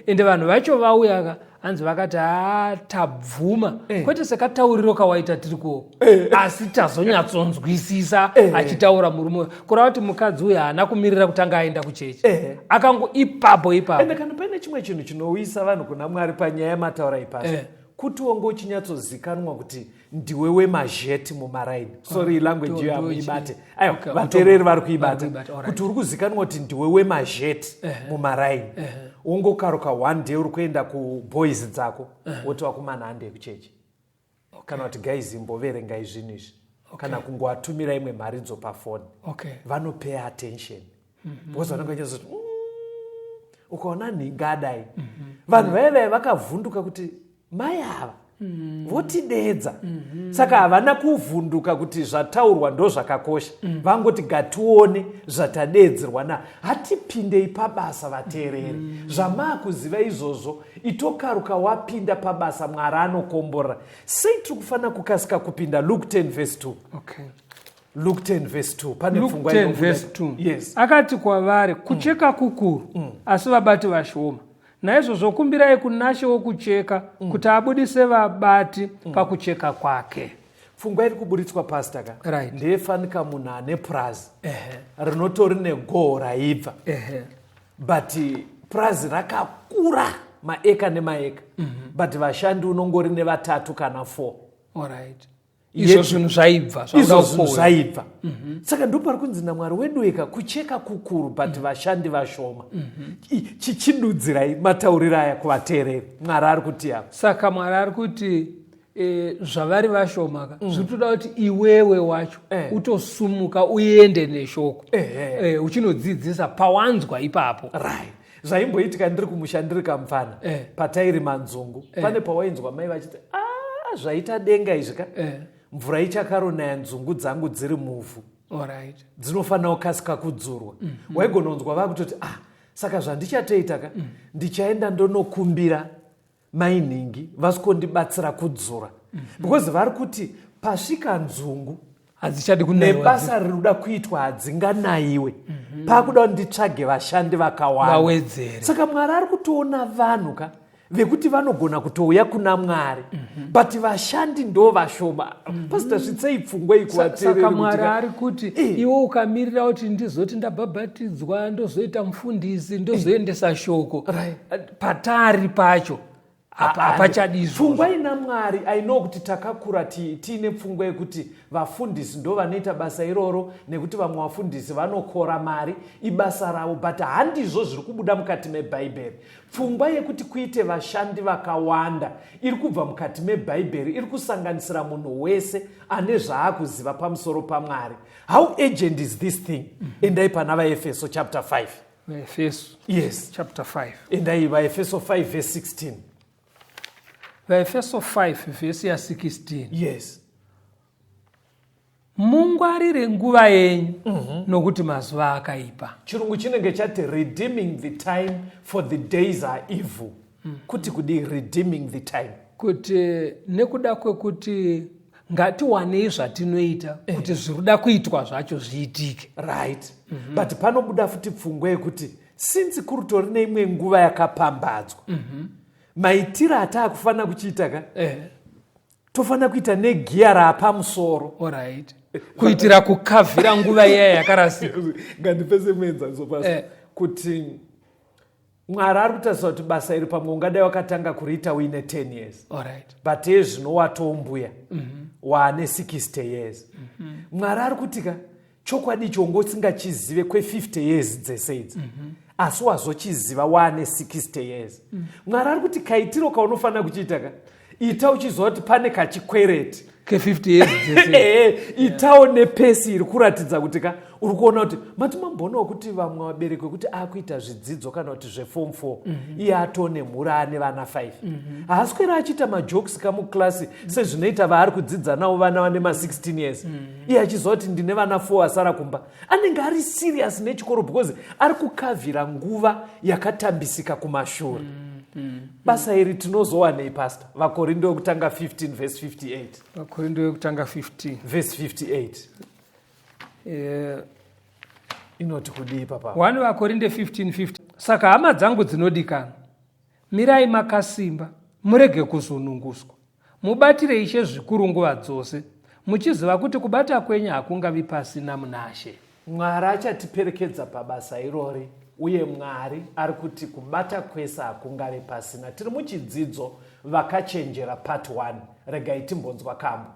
Ende vanhu vacho vauyaka, hanzi vakati, "Ha, tabvuma, kwete sekatauriro kawaita tiri kuoko, asi tazonyatsonzwisisa achitaura murume uyu." Kureva kuti mukadzi uyu haana kumirira kutanga aenda kuchechi, akango ipapo ipapo. Ende kana paine chimwe chinhu chinouyisa vanhu kuna Mwari panyaya yamataura ipasi, kuti wange uchinyatsozikwanwa kuti ndiwe wemazheti mumaraini, sorry, language iyo hamuibate. Aiwa, vateereri vari kuibata. Vari kuibata, alright. Kuti uri kuzikanwa kuti ndiwe wemazheti mumaraini, wongokaruka one day uri kuenda kuboys dzako, woti, "Vakomana, handei kuchechi," kana kuti, "Guys, imboverengai zvinhu izvi," kana kungoatumira imwe mharidzo pafoni, vanopay attention because vanenge vachizoti, ukaona nhinga adai." Vanhu vaiva vai vakavhunduka kuti mai ava votidedza. Saka havana kuvhunduka kuti zvataurwa ndo zvakakosha, vangoti ngatione zvatadedzerwa na. Hatipindei pabasa, vateereri. Zvamaakuziva izvozvo, itokaruka wapinda pabasa, Mwari anokomborera. Sei tiri kufanira kukasika kupinda? Luke 10 verse 2. Luke 10 verse 2, pane Luke pfungwa 10 inobuda. verse 2. Yes. Akati kwavari, "Kucheka kukuru, asi vabati vashoma. Naizvozvo kumbirai kunaShe wokucheka kuti abudise vabati pakucheka kwake." Pfungwa iri kuburitswa, pastor ka, ndeyefanika munhu ane purazi rinotori negoho raibva, but purazi rakakura, maeka nemaeka, but vashandi unongori nevatatu kana 4. Alright, izvo zvinhu zvaibva, Izvo zvakuda zvinhu kukohwa. zvaibva. Saka ndopari kunzi naMwari wedu eka, kucheka kukuru, but vashandi vashoma. Chichidudzirai matauriro aya kuvateereri. Mwari ari kuti apa Saka Mwari ari kuti zvavari vashoma ka, zviri kutoda kuti iwewe wacho utosumuka uende neshoko, uchinodzidzisa pawanzwa ipapo. Right, zvaimboitika ndiri kumusha, ndiri kamufana, patairima nzungu, pane pawainzwa mai vachiti, "A, zvaita denga izvi ka, mvura ichakaronaya, nzungu dzangu dziri muvhu, dzinofanira kukasika kudzurwa." Waigona kunzwa vakutoti, "Ah, saka zvandichatoita ka, ndichaenda ndonokumbira mainhingi vasikondibatsira kudzura," because vari kuti pasvika nzungu, Hadzichadi kunaiwa. Nebasa rinoda kuitwa hadzinganayiwe, pakuda kuti nditsvage vashandi vakawanda. Vawedzere. Saka Mwari ari kutoona vanhu ka. Vekuti vanogona kutouya kuna Mwari, but vashandi ndo vashoma. Pastor, svitsei pfungwa iyi kuvateereri. Saka Mwari kuti ari kuti iwe ukamirira kuti ndizoti ndabhabhatidzwa, ndozoita mufundisi, ndozoendesa shoko, patari pacho hapachadi izvozvo. Pfungwa ina Mwari, I know kuti takakura tiine pfungwa yekuti vafundisi ndo vanoita basa iroro, nekuti vamwe vafundisi vanokora mari, ibasa ravo, but handizvo zviri kubuda mukati mebhaibheri. Pfungwa yekuti kuite vashandi vakawanda iri kubva mukati mebhaibheri, iri kusanganisira munhu wese ane zvaakuziva pamusoro paMwari. How urgent is this thing? Endai pana VaEfeso chapter 5. VaEfeso? Yes. Chapter 5. Endai VaEfeso 5 verse 16. VaEfeso 5 vhesi ya16. Yes. Mungwarire nguva yenyu, nokuti mazuva akaipa. Chirungu chinenge chati redeeming the time, for the days are evil. Kuti kudii redeeming the time? Kuti nekuda kwekuti ngatiwanei zvatinoita kuti zviri kuda kuitwa zvacho zviitike. Right, but panobuda futi pfungwa yekuti since kurutori neimwe nguva yakapambadzwa, maitiro ataakufanira kuchiita ka, tofanira kuita negiya raapamusoro. Alright, kuitira kukavhira nguva iya yakarasika. Ngandipese muenzaniso pasi. Kuti Mwari ari kutarisa kuti basa iri pamwe ungadai wakatanga kuriita uine 10 years, but ezvino watoombuya, waane 60 years. Mwari ari kuti ka, chokwadi icho ungosingachizive kwe50 years dzese idzi, asi wazochiziva waane 60 years. Mwari ari kuti kaitiro kaunofanira kuchiita ka, ita uchiziva kuti pane kachikwereti ke50 years dzese. Ehe, itawo nepesi iri kuratidza kuti ka uri kuona kuti mati mamboonawo kuti vamwe vabereki vekuti akuita zvidzidzo kana kuti zveform 4, iye atone mhuri, ane vana 5, haasweri achiita majokes kamuklasi sezvinoita vaari kudzidza navo vana vane ma16 years. Iye achiziva kuti ndine vana 4 asara kumba, anenge ari serious nechikoro because ari kukavhira nguva yakatambisika kumashure. Basa iri tinozowanei, Pastor? VaKorindo wekutanga 15 verse 58. VaKorindo wekutanga 15. Verse 58. Inoti kudii papa? 1 VaKorinde 15:50. Saka hama dzangu dzinodikanwa, mirai makasimba, murege kuzununguswa. Mubatire Ishe zvikuru nguva dzose, muchiziva kuti kubata kwenyu hakungavi pasina munaShe. Mwari achatiperekedza pabasa irori, uye Mwari ari kuti kubata kwese hakungave pasina. Tiri muchidzidzo Vakachenjera part 1. Regai timbonzwa kambo.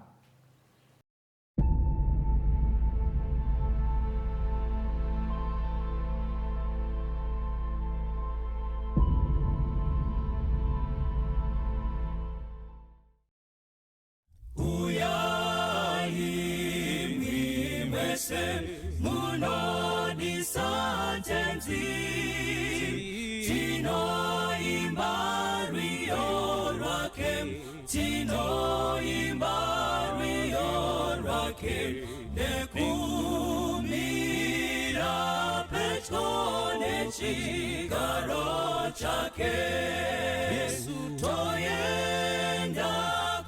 Uyai mese munodisa Tenzi, tinoimba rwiyo rwake, tinoimba rwiyo rwake, nekumira pedyo nechigaro chake. Yesu, toenda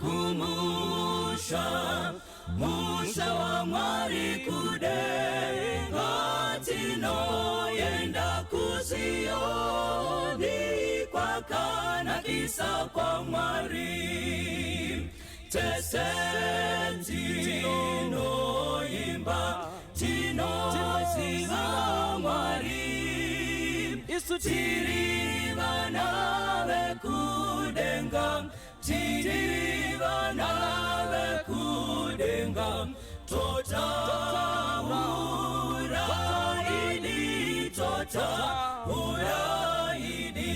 kumusha, musha waMwari kudenga, tinoenda kuZiyoni kwakanakisa kwaMwari. Tese tinoimba, tinoziva Mwari, isu tiri vana vekudenga, tiri vana vekudenga, totaura idi, totaura idi,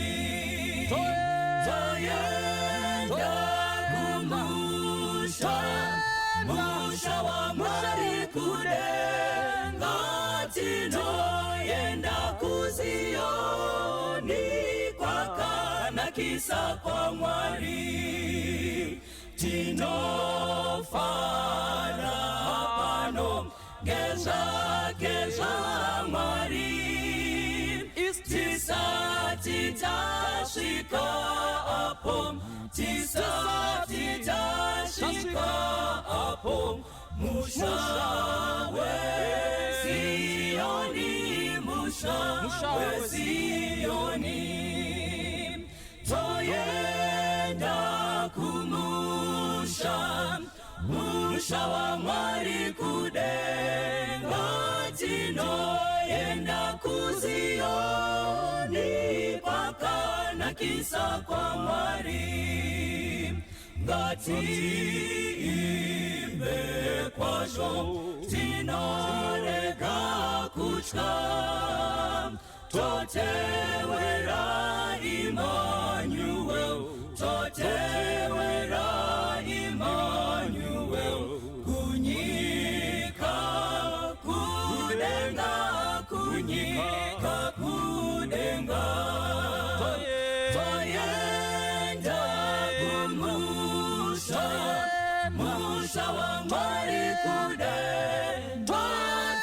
toenda kumusha, musha waMwari kudenga, tinoenda kuZiyoni kwakanakisa kwaMwari. Tinofara pano ngezvake zvaMwari, tisati tasvika apo, tisati tasvika apo, musha weZiyoni, musha weZiyoni, toye. kumusha, musha waMwari kudenga. Tinoenda kuZioni kwakanakisa kwaMwari. Ngatiimbe kwazvo, tinorega kutya, totewera Emmanuel, totewera Emmanuel kunyika kudenga, kunyika kudenga. Toenda kumusha, musha waMwari kudenga.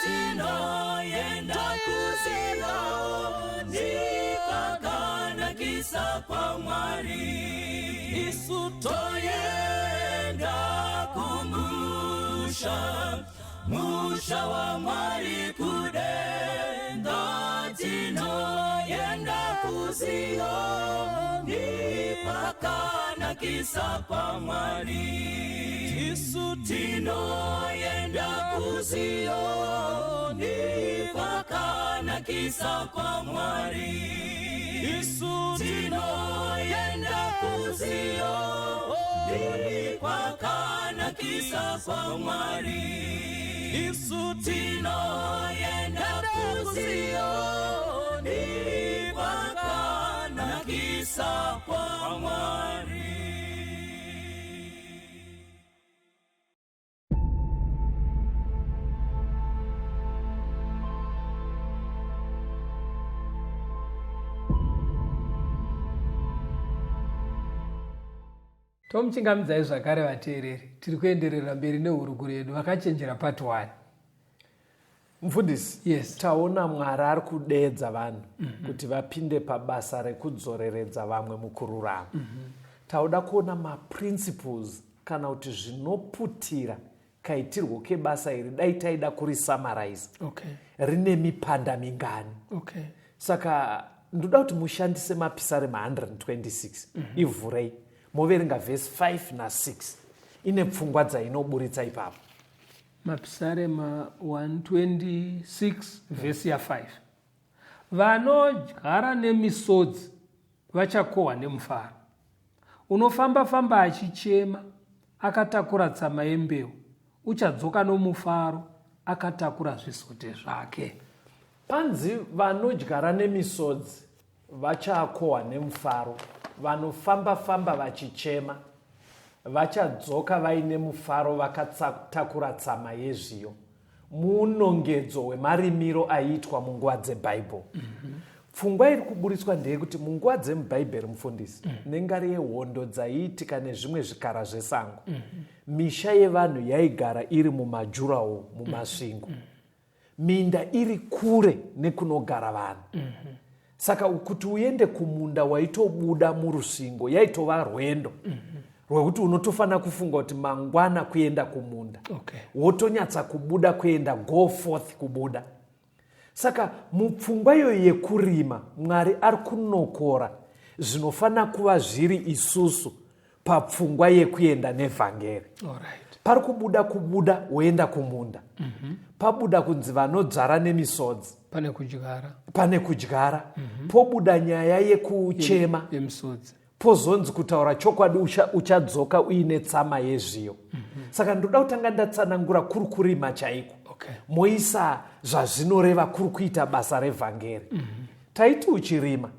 Tinoenda kuZioni kwakanakisa kwaMwari. Isu toenda kumusha, musha waMwari kudenga. Tinoenda kuZioni kwakanakisa kwaMwari. Isu tinoenda kuZioni kwakanakisa kwaMwari. Isu tinoenda kuZioni kwakanakisa kwaMwari. Isu tinoenda kuZioni kwakanakisa kwaMwari. Tomuchingamidzai zvakare vateereri. Tiri kuenderera mberi nehurukuro yedu, Vakachenjera Part 1. Mufundisi, Yes. taona Mwari ari kudeedza vanhu kuti vapinde pabasa rekudzoreredza vamwe mukururama. Tauda kuona maprinciples kana kuti zvinoputira kaitirwo kebasa iri. Dai taida kurisamaraiza, rine mipanda mingani? Saka ndoda kuti mushandise Mapisarema 126. Ivhurei moverenga vhesi 5 na6, ine pfungwa dzainoburitsa ipapo. Mapisarema 126 vhesi ya5: Vanodyara nemisodzi vachakohwa nemufaro. Unofamba-famba achichema akatakura tsama yembeu uchadzoka nomufaro akatakura zvisote zvake. Panzi vanodyara nemisodzi vachakohwa nemufaro, vanofamba-famba vachichema vachadzoka vaine mufaro vakatakura tsama yezviyo. Munongedzo wemarimiro aiitwa munguva dzebhaibheri. Pfungwa iri kuburitswa ndeyekuti munguva dzemubhaibheri, mufundisi, nengari yehondo dzaiitika nezvimwe zvikara zvesango, misha yevanhu yaigara iri mumajurawo, mumasvingo, minda iri kure nekunogara vanhu. Saka kuti uende kumunda waitobuda murusvingo, yaitova rwendo rwekuti unotofanira kufunga kuti mangwana kuenda kumunda, wotonyatsa kubuda kuenda, go forth, kubuda. Saka mupfungwa iyoyo yekurima, Mwari ari kunokora zvinofanira kuva zviri isusu papfungwa yekuenda nevhangeri. Pari kubuda, kubuda woenda kumunda. Pabuda kunzi vanodzvara nemisodzi, pane kudyara, pane kudyara. Pobuda nyaya yekuchema, yemisodzi. Pozonzi kutaura chokwadi uchadzoka uine tsama yezviyo. Saka ndoda kutanga ndatsanangura kuri kurima chaiko, moisa zvazvinoreva kuri kuita basa revhangeri. Taiti uchirima,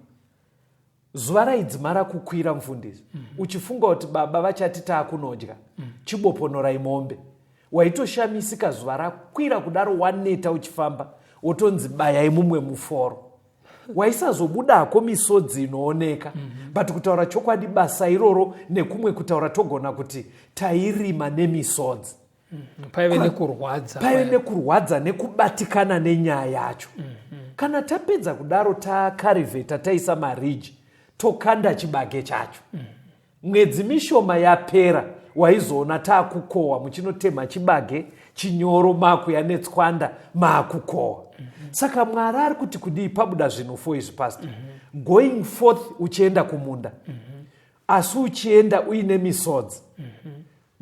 zuva raidzimara kukwira, mufundisi, uchifunga kuti baba vachati taakunodya, chiboponorai mombe, waitoshamisika zuva rakwira kudaro, waneta uchifamba, wotonzi bayai mumwe muforo. Waisazobudako misodzi inooneka, but kutaura chokwadi, basa iroro, nekumwe kutaura togona kuti tairima nemisodzi. Paive nekurwadza. Paive nekurwadza nekubatikana nenyaya yacho. Kana tapedza kudaro, takarivheta, taisa mariji, tokanda chibage chacho. Mwedzi mishoma yapera, waizoona taakukohwa, muchinotema chibage chinyoro, makuya netswanda, maakukohwa. Saka Mwari ari kuti kudii? Pabuda zvinhu four izvi, pastor. Going forth, uchienda kumunda, asi uchienda uine misodzi.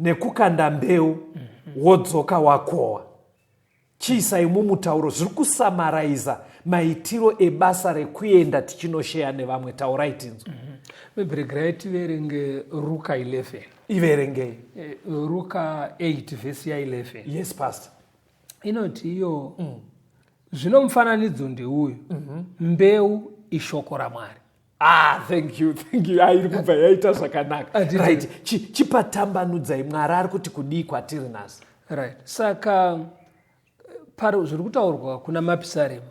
Nekukanda mbeu wodzoka wakohwa. Chiisai mumutauro zviri kusamaraiza maitiro ebasa rekuenda tichinosheya nevamwe. Taurai tinzwe. Maybe regerai tiverenge Ruka 11. Iverengei. Ruka 8 vhesi ya11. Yes, pastor. Inoti iyo, zvino mufananidzo ndeuyu, mbeu ishoko raMwari. Ah, thank you, thank you. Airi kubva yaita zvakanaka. Handiti. Right, chipatambanudzai. Mwari ari kuti kudii kwatiri nhasi? Right, saka pari zviri kutaurwa kuna Mapisarema,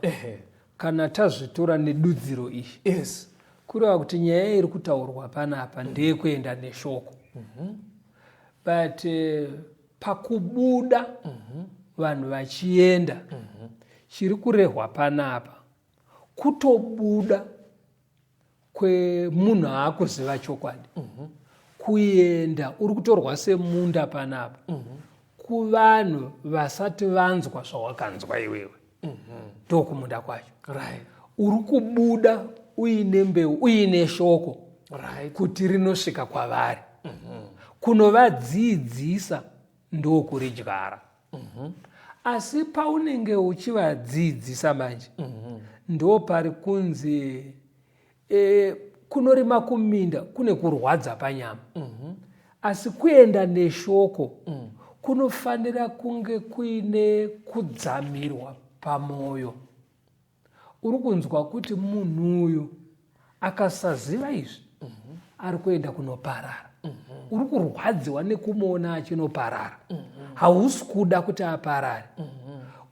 kana tazvitora nedudziro iyi, kureva kuti nyaya iri kutaurwa panapa ndeyekuenda neshoko, but pakubuda vanhu vachienda, chiri kurehwa panapa kutobuda kwemunhu aakuziva chokwadi, kuenda uri kutorwa semunda panapa kuvanhu vasati vanzwa zvawakanzwa iwewe. Ndokumunda kwacho. Uri kubuda uine mbeu, uine shoko kuti rinosvika kwavari, kunovadzidzisa ndokuridyara. Asi paunenge uchivadzidzisa manje, ndo pari kunzi kunorima kuminda kune kurwadza panyama, asi kuenda neshoko kunofanira kunge kuine kudzamirwa pamwoyo. Uri kunzwa kuti munhu uyu akasaziva izvi ari kuenda kunoparara. Uri kurwadziwa nekumuona achinoparara. Hausi kuda kuti aparare.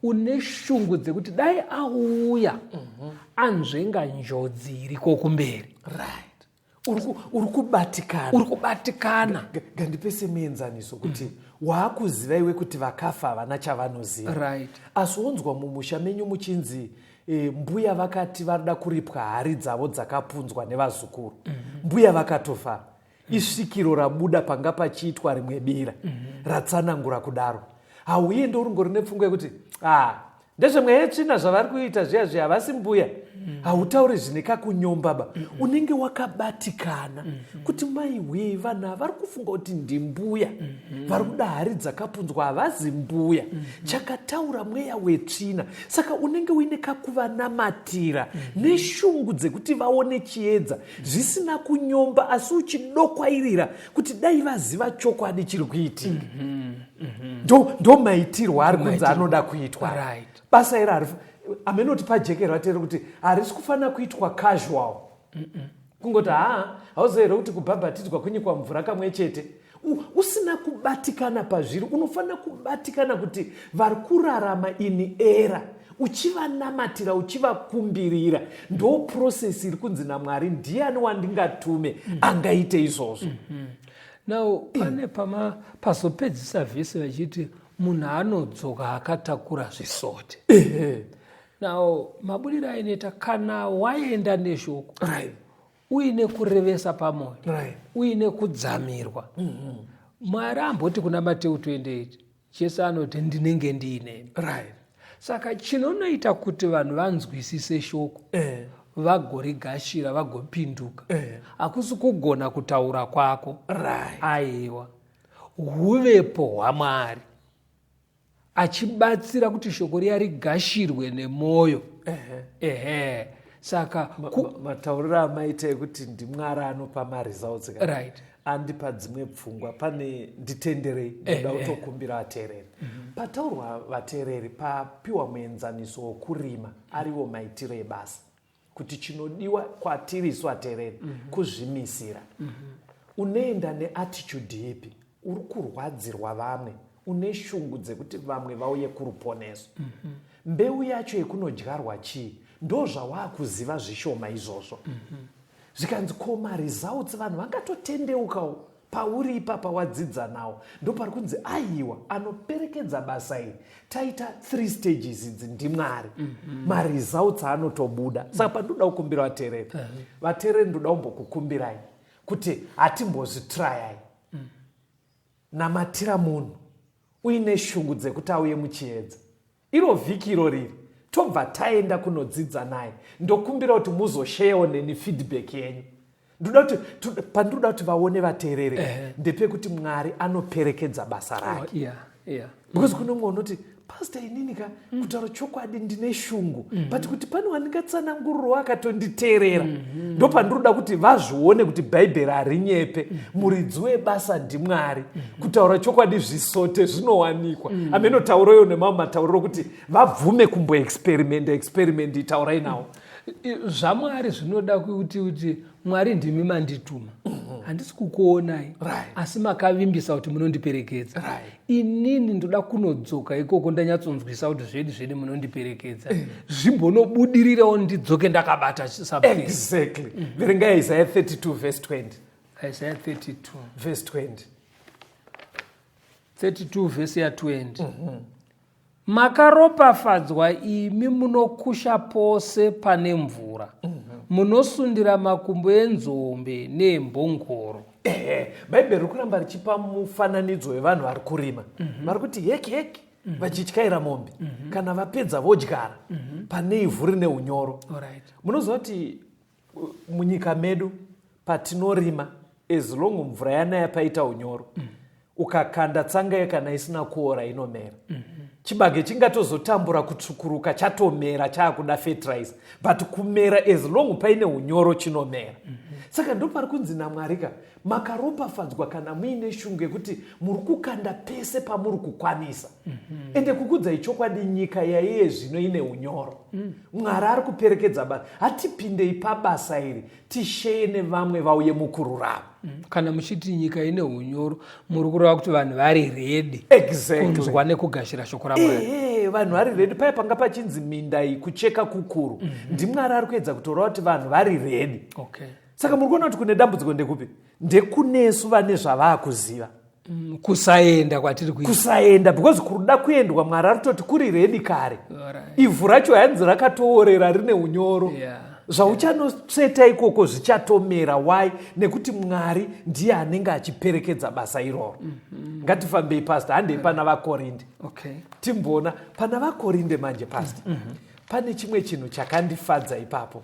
Une shungu dzekuti dai auya anzvenga njodzi iriko kumberi. Right, uri kubatikana. Uri kubatikana. Ngandipe semuenzaniso kuti waakuziva iwe kuti vakafa havana chavanoziva, asi wonzwa mumusha menyu muchinzi mbuya vakati varida kuripwa hari dzavo dzakapunzwa nevazukuru. Mbuya vakatofa. Isvikiro rabuda panga pachiitwa rimwe bira ratsanangura kudaro. Hauendi urungori nepfungwa yekuti, "A, ndezvemweya yetsvina zvavari kuita zviya zviya, havasi mbuya." Hautauri zvine kakunyomba ba. Unenge wakabatikana kuti, "Mai hwee, vanhu ava vari kufunga kuti ndimbuya vari kuda hari dzakapunzwa, havazi mbuya. Chakataura mweya wetsvina." Saka unenge uine kakuvanamatira neshungu dzekuti vaone chiedza, zvisina kunyomba, asi uchidokwairira kuti dai vaziva chokwadi chiri kuitika. Ndo maitirwo ari kunzi anoda kuitwa basa iri. Amenoti pajekerwa tere kuti harisi kufanira kuitwa casual, kungoti, "Haa, hauziva here kuti kubhabhatidzwa kunyikwa mvura kamwe chete?" Usina kubatikana pazviri. Unofanira kubatikana kuti vari kurarama in error, uchivanamatira, uchivakumbirira. Ndo process iri kunzi naMwari, ndiani wandingatume angaite izvozvo? Now pane pama pazopedzisa vhesi vachiti munhu anodzoka akatakura zvisote. Now mabudiro ainoita, kana waenda neshoko uine kurevesa pamwoyo, uine kudzamirwa, Mwari amboti kuna Mateu 28, Jesu anoti, "Ndinenge ndiinemi." Saka chinonoita kuti vanhu vanzwisise shoko, vagorigashira, vagopinduka, hakusi kugona kutaura kwako. Aiwa, huvepo hwaMwari achibatsira kuti shoko riya rigashirwe nemwoyo. Ehe, saka Matauriro amaita ekuti ndiMwari anopa maresults ka, andipa dzimwe pfungwa. Pane, nditenderei, ndoda kutokumbira vateereri. Pataurwa vateereri, papiwa muenzaniso wokurima ariwo maitiro ebasa, kuti chinodiwa kwatiri isu vateereri kuzvimisira. Unoenda neattitude ipi? Uri kurwadzirwa vamwe, une shungu dzekuti vamwe vauye kuruponeso. Mbeu yacho yekunodyarwa chii? Ndo zvawaakuziva zvishoma izvozvo. Zvikanzi, ko maresults, vanhu vangatotendeukawo pauri ipapa wadzidza nawo? Ndo pari kunzi, aiwa, anoperekedza basa iri, taita three stages idzi, ndiMwari. Maresults anotobuda. Saka pandoda kukumbira vateereri, vateereri, ndoda kumbokukumbirai kuti hatimbozvitrayai. Namatira munhu uine shungu dzekuti auye muchiedza. Iro vhiki iro riri tobva taenda kunodzidza naye, ndokumbira kuti muzosheyawo neni feedback yenyu. Ndoda kuti pandinoda kuti vaone vateerere ndepekuti Mwari anoperekedza basa rake. Because kune umwe unoti, "Pastor, inini ka, kutaura chokwadi ndine shungu, but kuti pane wandingatsananguriro akatonditeerera." Ndo pandinoda kuti vazvione kuti Bhaibheri harinyepe. Muridzi webasa ndiMwari. Kutaura chokwadi, zvisote zvinowanikwa. Amenotaurayo nemamwe matauriro kuti vabvume kumboexperimenta experiment. Taurai nawo. ZvaMwari zvinoda kuti Mwari, ndimi mandituma, handisi kukuonai, asi makavimbisa kuti munondiperekedza. Inini ndoda kunodzoka ikoko ndanyatsonzwisa kuti zvedi zvedi munondiperekedza, zvimbonobudirirawo, ndidzoke ndakabata something. Exactly. Verengai Isaiah 32 verse 20. Isaiah 32 verse 20. 32 vhesi ya20: "Makaropafadzwa imi munokusha pose pane mvura, munosundira makumbo enzombe neembongoro." Ehe, Bhaibheri riri kuramba richipa mufananidzo wevanhu vari kurima, vari kuti heki heki, vachityaira mombe. Kana vapedza vodyara pane ivhu rine unyoro. Munoziva kuti munyika medu patinorima, as long mvura yanaya paita unyoro, ukakanda tsanga kana isina kuora inomera. Chibage chingatozotambura kutsvukuruka chatomera, chaakuda fertilizer, but kumera, as long paine unyoro chinomera. Saka ndopari kunzi naMwari ka, makaropafadzwa kana muine shungu yekuti muri kukanda pese pamuri kukwanisa. Ende kukudzai chokwadi, nyika yaiye zvino ine unyoro. Mwari ari kuperekedza basa. Hatipindei pabasa iri, tisheye nevamwe vauye mukururama. Kana muchiti nyika ine unyoro, muri kureva kuti vanhu vari ready kunzwa nekugashira shoko raMwari. Ehe, vanhu vari ready. Paya panga pachinzi minda iyi kucheka kukuru, ndiMwari ari kuedza kutoreva kuti vanhu vari ready. Saka muri kuona kuti kune dambudziko ndekupi? Ndekunesu vane zvavaakuziva. Kusaenda kwatiri kuita. Kusaenda, because kuruda kuendwa, Mwari ari kutoti kuri ready kare. Ivhu racho hanzi rakatoorera, rine unyoro. Zvauchanotsveta ikoko zvichatomera. Why? Nekuti Mwari ndiye anenge achiperekedza basa iroro. Ngatifambei, Pastor, handei pana VaKorinde. Timboona pana VaKorinde manje, Pastor. Pane chimwe chinhu chakandifadza ipapo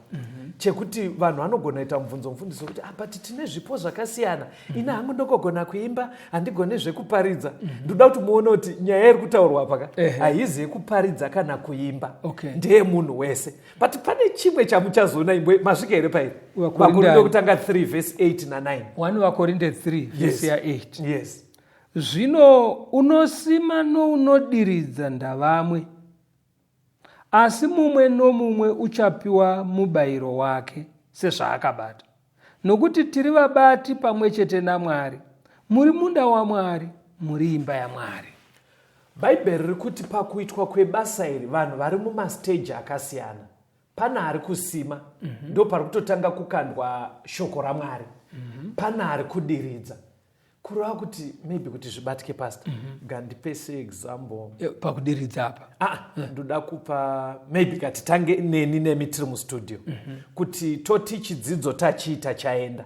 chekuti vanhu vanogona kuita mubvunzo, mufundisi, wekuti, "Ah, but tine zvipo zvakasiyana. Ini hangu ndokogona kuimba, handigone zvekuparidza." Ndoda kuti muone kuti nyaya iri kutaurwa paka haizi yekuparidza kana kuimba. Ndeyemunhu wese, but pane chimwe chamuchazoona. Imbwe masvika here pairi? VaKorinde. VaKorinde kutanga 3 verse 8 na9. 1 VaKorinde 3 vhesi ya8. Yes. "Zvino unosima nounodiridza ndavamwe, asi mumwe nomumwe uchapiwa mubayiro wake sezvaakabata. Nokuti tiri vabati pamwe chete naMwari. Muri munda waMwari, muri imba yaMwari." Bhaibheri riri kuti pakuitwa kwebasa iri vanhu vari mumastage akasiyana. Pana ari kusima, ndo pari kutotanga kukandwa shoko raMwari. Pana ari kudiridza, kureva kuti maybe kuti zvibatike, Pastor, ngandipe seexample. Pakudiridza apa? Ah, ndoda kupa maybe katitange neni nemi tiri mustudio, kuti toti chidzidzo tachiita chaenda,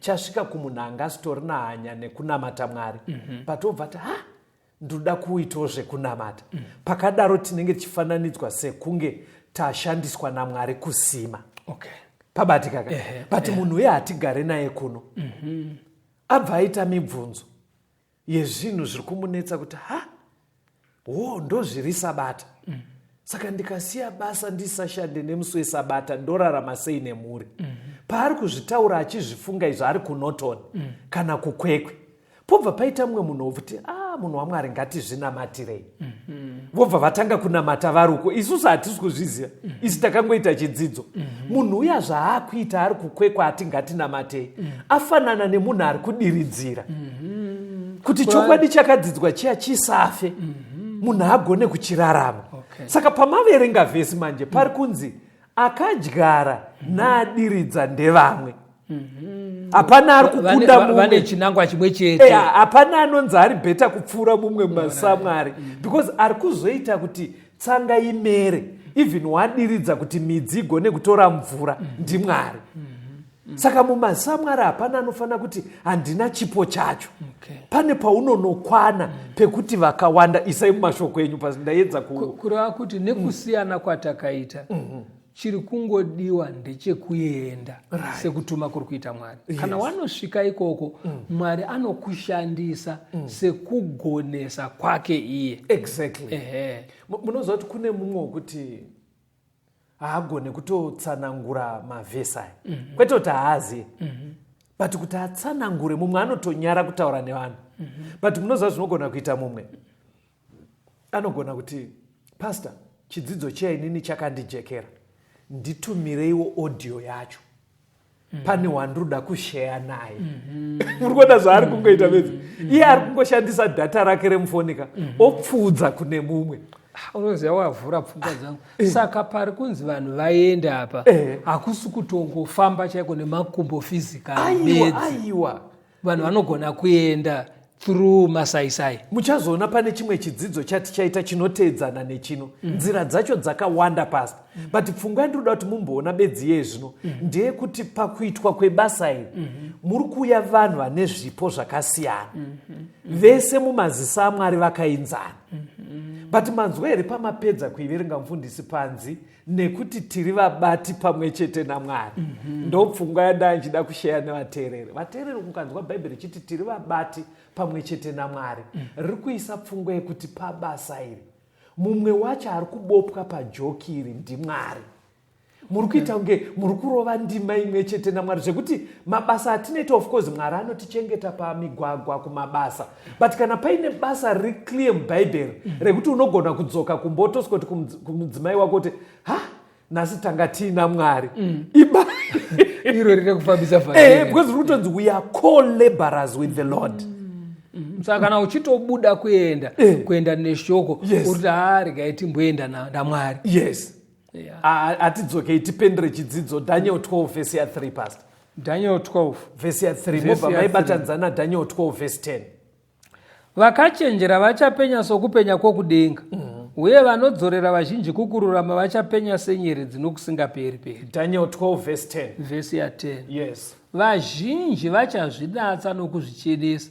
chasvika kumunhu anga asitorina hanya nekunamata Mwari, but obva ti, "Ha, ndoda kuitawo zvekunamata." Pakadaro tinenge tichifananidzwa sekunge tashandiswa naMwari kusima. Pabatika ka? Ehe. But munhu uye hatigare naye kuno, abva aita mibvunzo yezvinhu zviri kumunetsa kuti, "Ha, ho, ndozviri Sabata. Saka ndikasiya basa ndisashande nemusi weSabata, ndorarama sei nemhuri?" Paari kuzvitaura achizvifunga izvo ari kuNorton kana kuKwekwe, pobva paita mumwe munhu wokuti, "A, munhu waMwari, ngatizvinamatirei." Vobva vatanga kunamata varuko. Isusu hatisi kuzviziva, isi takangoita chidzidzo. Munhu uya zvaakuita ari kuKwekwa ati ngatinamatei, afanana nemunhu ari kudiridzira kuti chokwadi chakadzidzwa chiya chisafe, munhu agone kuchirarama. Saka pamaverenga vhesi manje pari kunzi akadyara naadiridza ndevamwe, hapana ari kukunda Vane mumwe. Chinangwa chimwe chete. Hapana anonzi ari better kupfuura mumwe mumasamwari, because ari kuzoita kuti tsanga imere, even wadiridza kuti midzi igone kutora mvura, ndiMwari. Saka mumasamwari hapana anofanira kuti handina chipo chacho. Pane paunonokwana pekuti vakawanda. Isai mumashoko enyu pasi, ndaedza ku Kureva kuti nekusiyana kwatakaita, Chiri kungodiwa ndechekuenda sekutuma kuri kuita Mwari. Kana wanosvika ikoko, Mwari anokushandisa sekugonesa kwake iye. Exactly. Ehe. Munoziva kuti kune mumwe wekuti haagone kutotsanangura mavhesi aya, kwete kuti haaziye, but kuti atsanangure, mumwe anotonyara kutaura nevanhu. But munoziva zvinogona kuita mumwe, anogona kuti, "Pastor, chidzidzo chiya inini chakandijekera, nditumireiwo audio yacho, pane wandiroda kusheya naye." Muri kuona zvaari kungoita bedzi, iye ari kungoshandisa data rake remufonika, opfuudza kune mumwe. Ah, unoziva, wavhura pfungwa dzangu. Saka pari kunzi vanhu vaende apa, hakusi kutongofamba chaiko nemakumbo physically Aiwa. bedzi. Aiwa. Vanhu vanogona kuenda through masaisai. Muchazoona pane chimwe chidzidzo chatichaita chinoteedzana nechino. Nzira dzacho dzakawanda, Pastor, but pfungwa yandinoda kuti mumboona bedzi iye zvino ndeyekuti pakuitwa kwebasa iri muri kuuya vanhu vane zvipo zvakasiyana, vese mumazisa aMwari vakainzana. But manzwa here pamapedza kuiverenga, mufundisi, panzi nekuti tiri vabati pamwe chete naMwari? Ndo pfungwa yandaa ndichida kusheya nevateereri. Vateereri, mukanzwa Bhaibheri richiti tiri vabati pamwe chete naMwari, riri kuisa pfungwa yekuti pabasa iri mumwe wacho ari kubopwa pajoki iri ndiMwari. Muri kuita kunge muri kurova ndima imwe chete naMwari, zvekuti mabasa atinoita, of course Mwari anotichengeta pamigwagwa, kumabasa, but kana paine basa riri clear muBhaibheri rekuti unogona kudzoka kumbotoswa kuti kumudzimai wako kuti, "Ha, nhasi tanga tiina Mwari," iba iro rine kufambisa vhangeri. Because riri kutonzi we are co-laborers with the Lord. Saka kana uchitobuda kuenda, kuenda neshoko, uri kuti, "Ha, regai timboenda naMwari." Yes. Hatidzokei tipendere chidzidzo, Daniel 12 vhesi ya3, Pastor. Daniel 12. Vhesi ya3. Vhesi Mobva ya maibatanidza naDaniel 12 vhesi 10. Vakachenjera vachapenya sokupenya kwokudenga, uye vanodzorera vazhinji kukururama vachapenya senyeredzi nokusingaperi peri. Daniel 12 vhesi 10. Vhesi ya10. Yes. Vazhinji vachazvinatsa nokuzvichenesa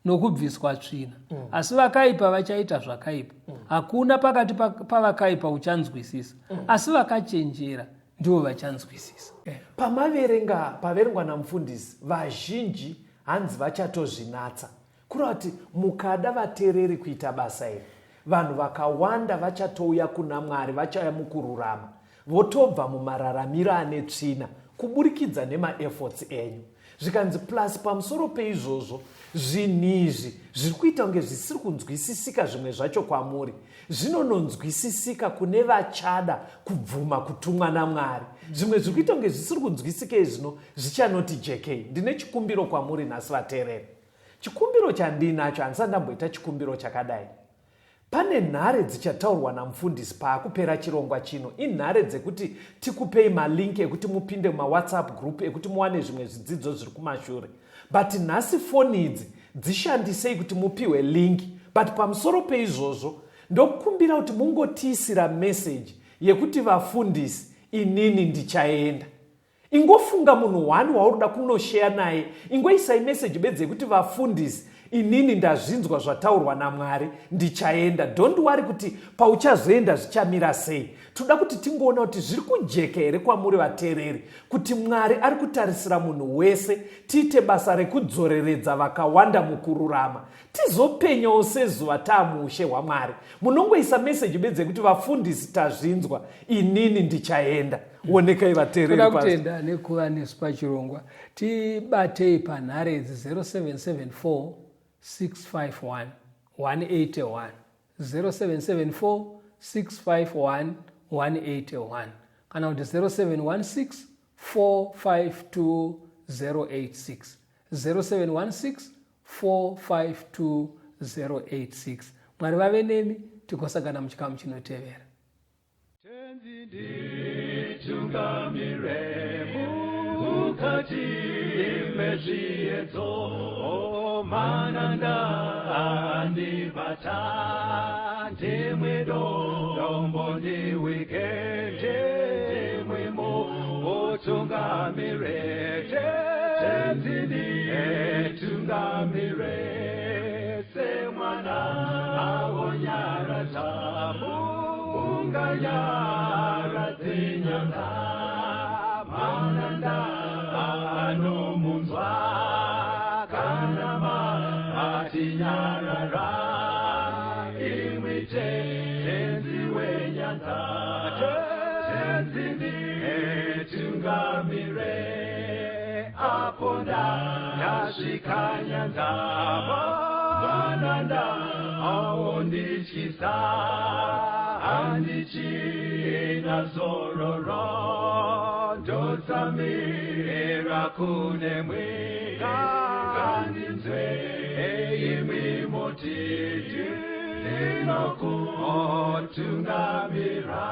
nokubviswa tsvina, asi vakaipa vachaita zvakaipa. Hakuna pakati pavakaipa uchanzwisisa, asi vakachenjera ndivo vachanzwisisa. Pamaverenga, paverengwa namufundisi, vazhinji hanzi vachatozvinatsa. Kureva kuti mukada, vateereri, kuita basa iri, vanhu vakawanda vachatouya kuna Mwari, vachauya mukururama, votobva mumararamiro ane tsvina kuburikidza nemaefforts enyu. Zvikanzi plus pamusoro peizvozvo, zvinhu izvi zviri kuita kunge zvisiri kunzwisisika zvimwe zvacho kwamuri, zvinononzwisisika kune vachada kubvuma kutumwa naMwari. Zvimwe zviri kuita kunge zvisiri kunzwisika zvino zvichanoti jekei. Ndine chikumbiro kwamuri nhasi, vateereri. Chikumbiro chandinacho, handisati ndamboita chikumbiro chakadai. Pane nhare dzichataurwa namufundisi paakupera chirongwa chino. Inhare dzekuti tikupei malink ekuti mupinde mumawhatsapp group, ekuti muwane zvimwe zvidzidzo zviri kumashure. But nhasi foni idzi dzishandisei kuti mupiwe link. But pamusoro peizvozvo, ndokumbira kuti mungotiisira meseji yekuti, "Vafundisi, inini ndichaenda." Ingofunga munhu one wauri kunosheya naye, ingoisai meseji bedzi yekuti, "Vafundisi, inini ndazvinzwa zvataurwa naMwari, ndichaenda." Don't worry kuti pauchazoenda zvichamira sei. Toda kuti tingoona kuti zviri kujeka here kwamuri vateereri, kuti Mwari ari kutarisira munhu wese tiite basa rekudzoreredza vakawanda mukururama, tizopenyawo sezuva taamuushe hwaMwari. Munongoisa meseji bedzi yekuti, "Vafundisi, tazvinzwa, inini ndichaenda." Onekai, vateereri. Toda Pastor. kutenda nekuva nesu pachirongwa. Tibatei panhare idzi: 0774 651 181, 0774 651 181, kana kuti 0716 452 086, 0716 452 086. Mwari vave nemi, tigosangana muchikamu chinotevera. Tenzi nditungamire mukati mezviedzo, mananda andibata, ndimwe dombo ndiwike, ndimwimo utungamire. Tenzi nditungamire semwana awonyaradza. Munganyaradze nyanza, mananda anomunzwa, kana matinyarara, imwi Tenzi wenyanza, Tenzi nditungamire, apo ndasvika nyanza, mananda aondityisa, handichina zororo, ndotsamira kunemwi, ngandinzwe imwi moti, ndinokutungamira.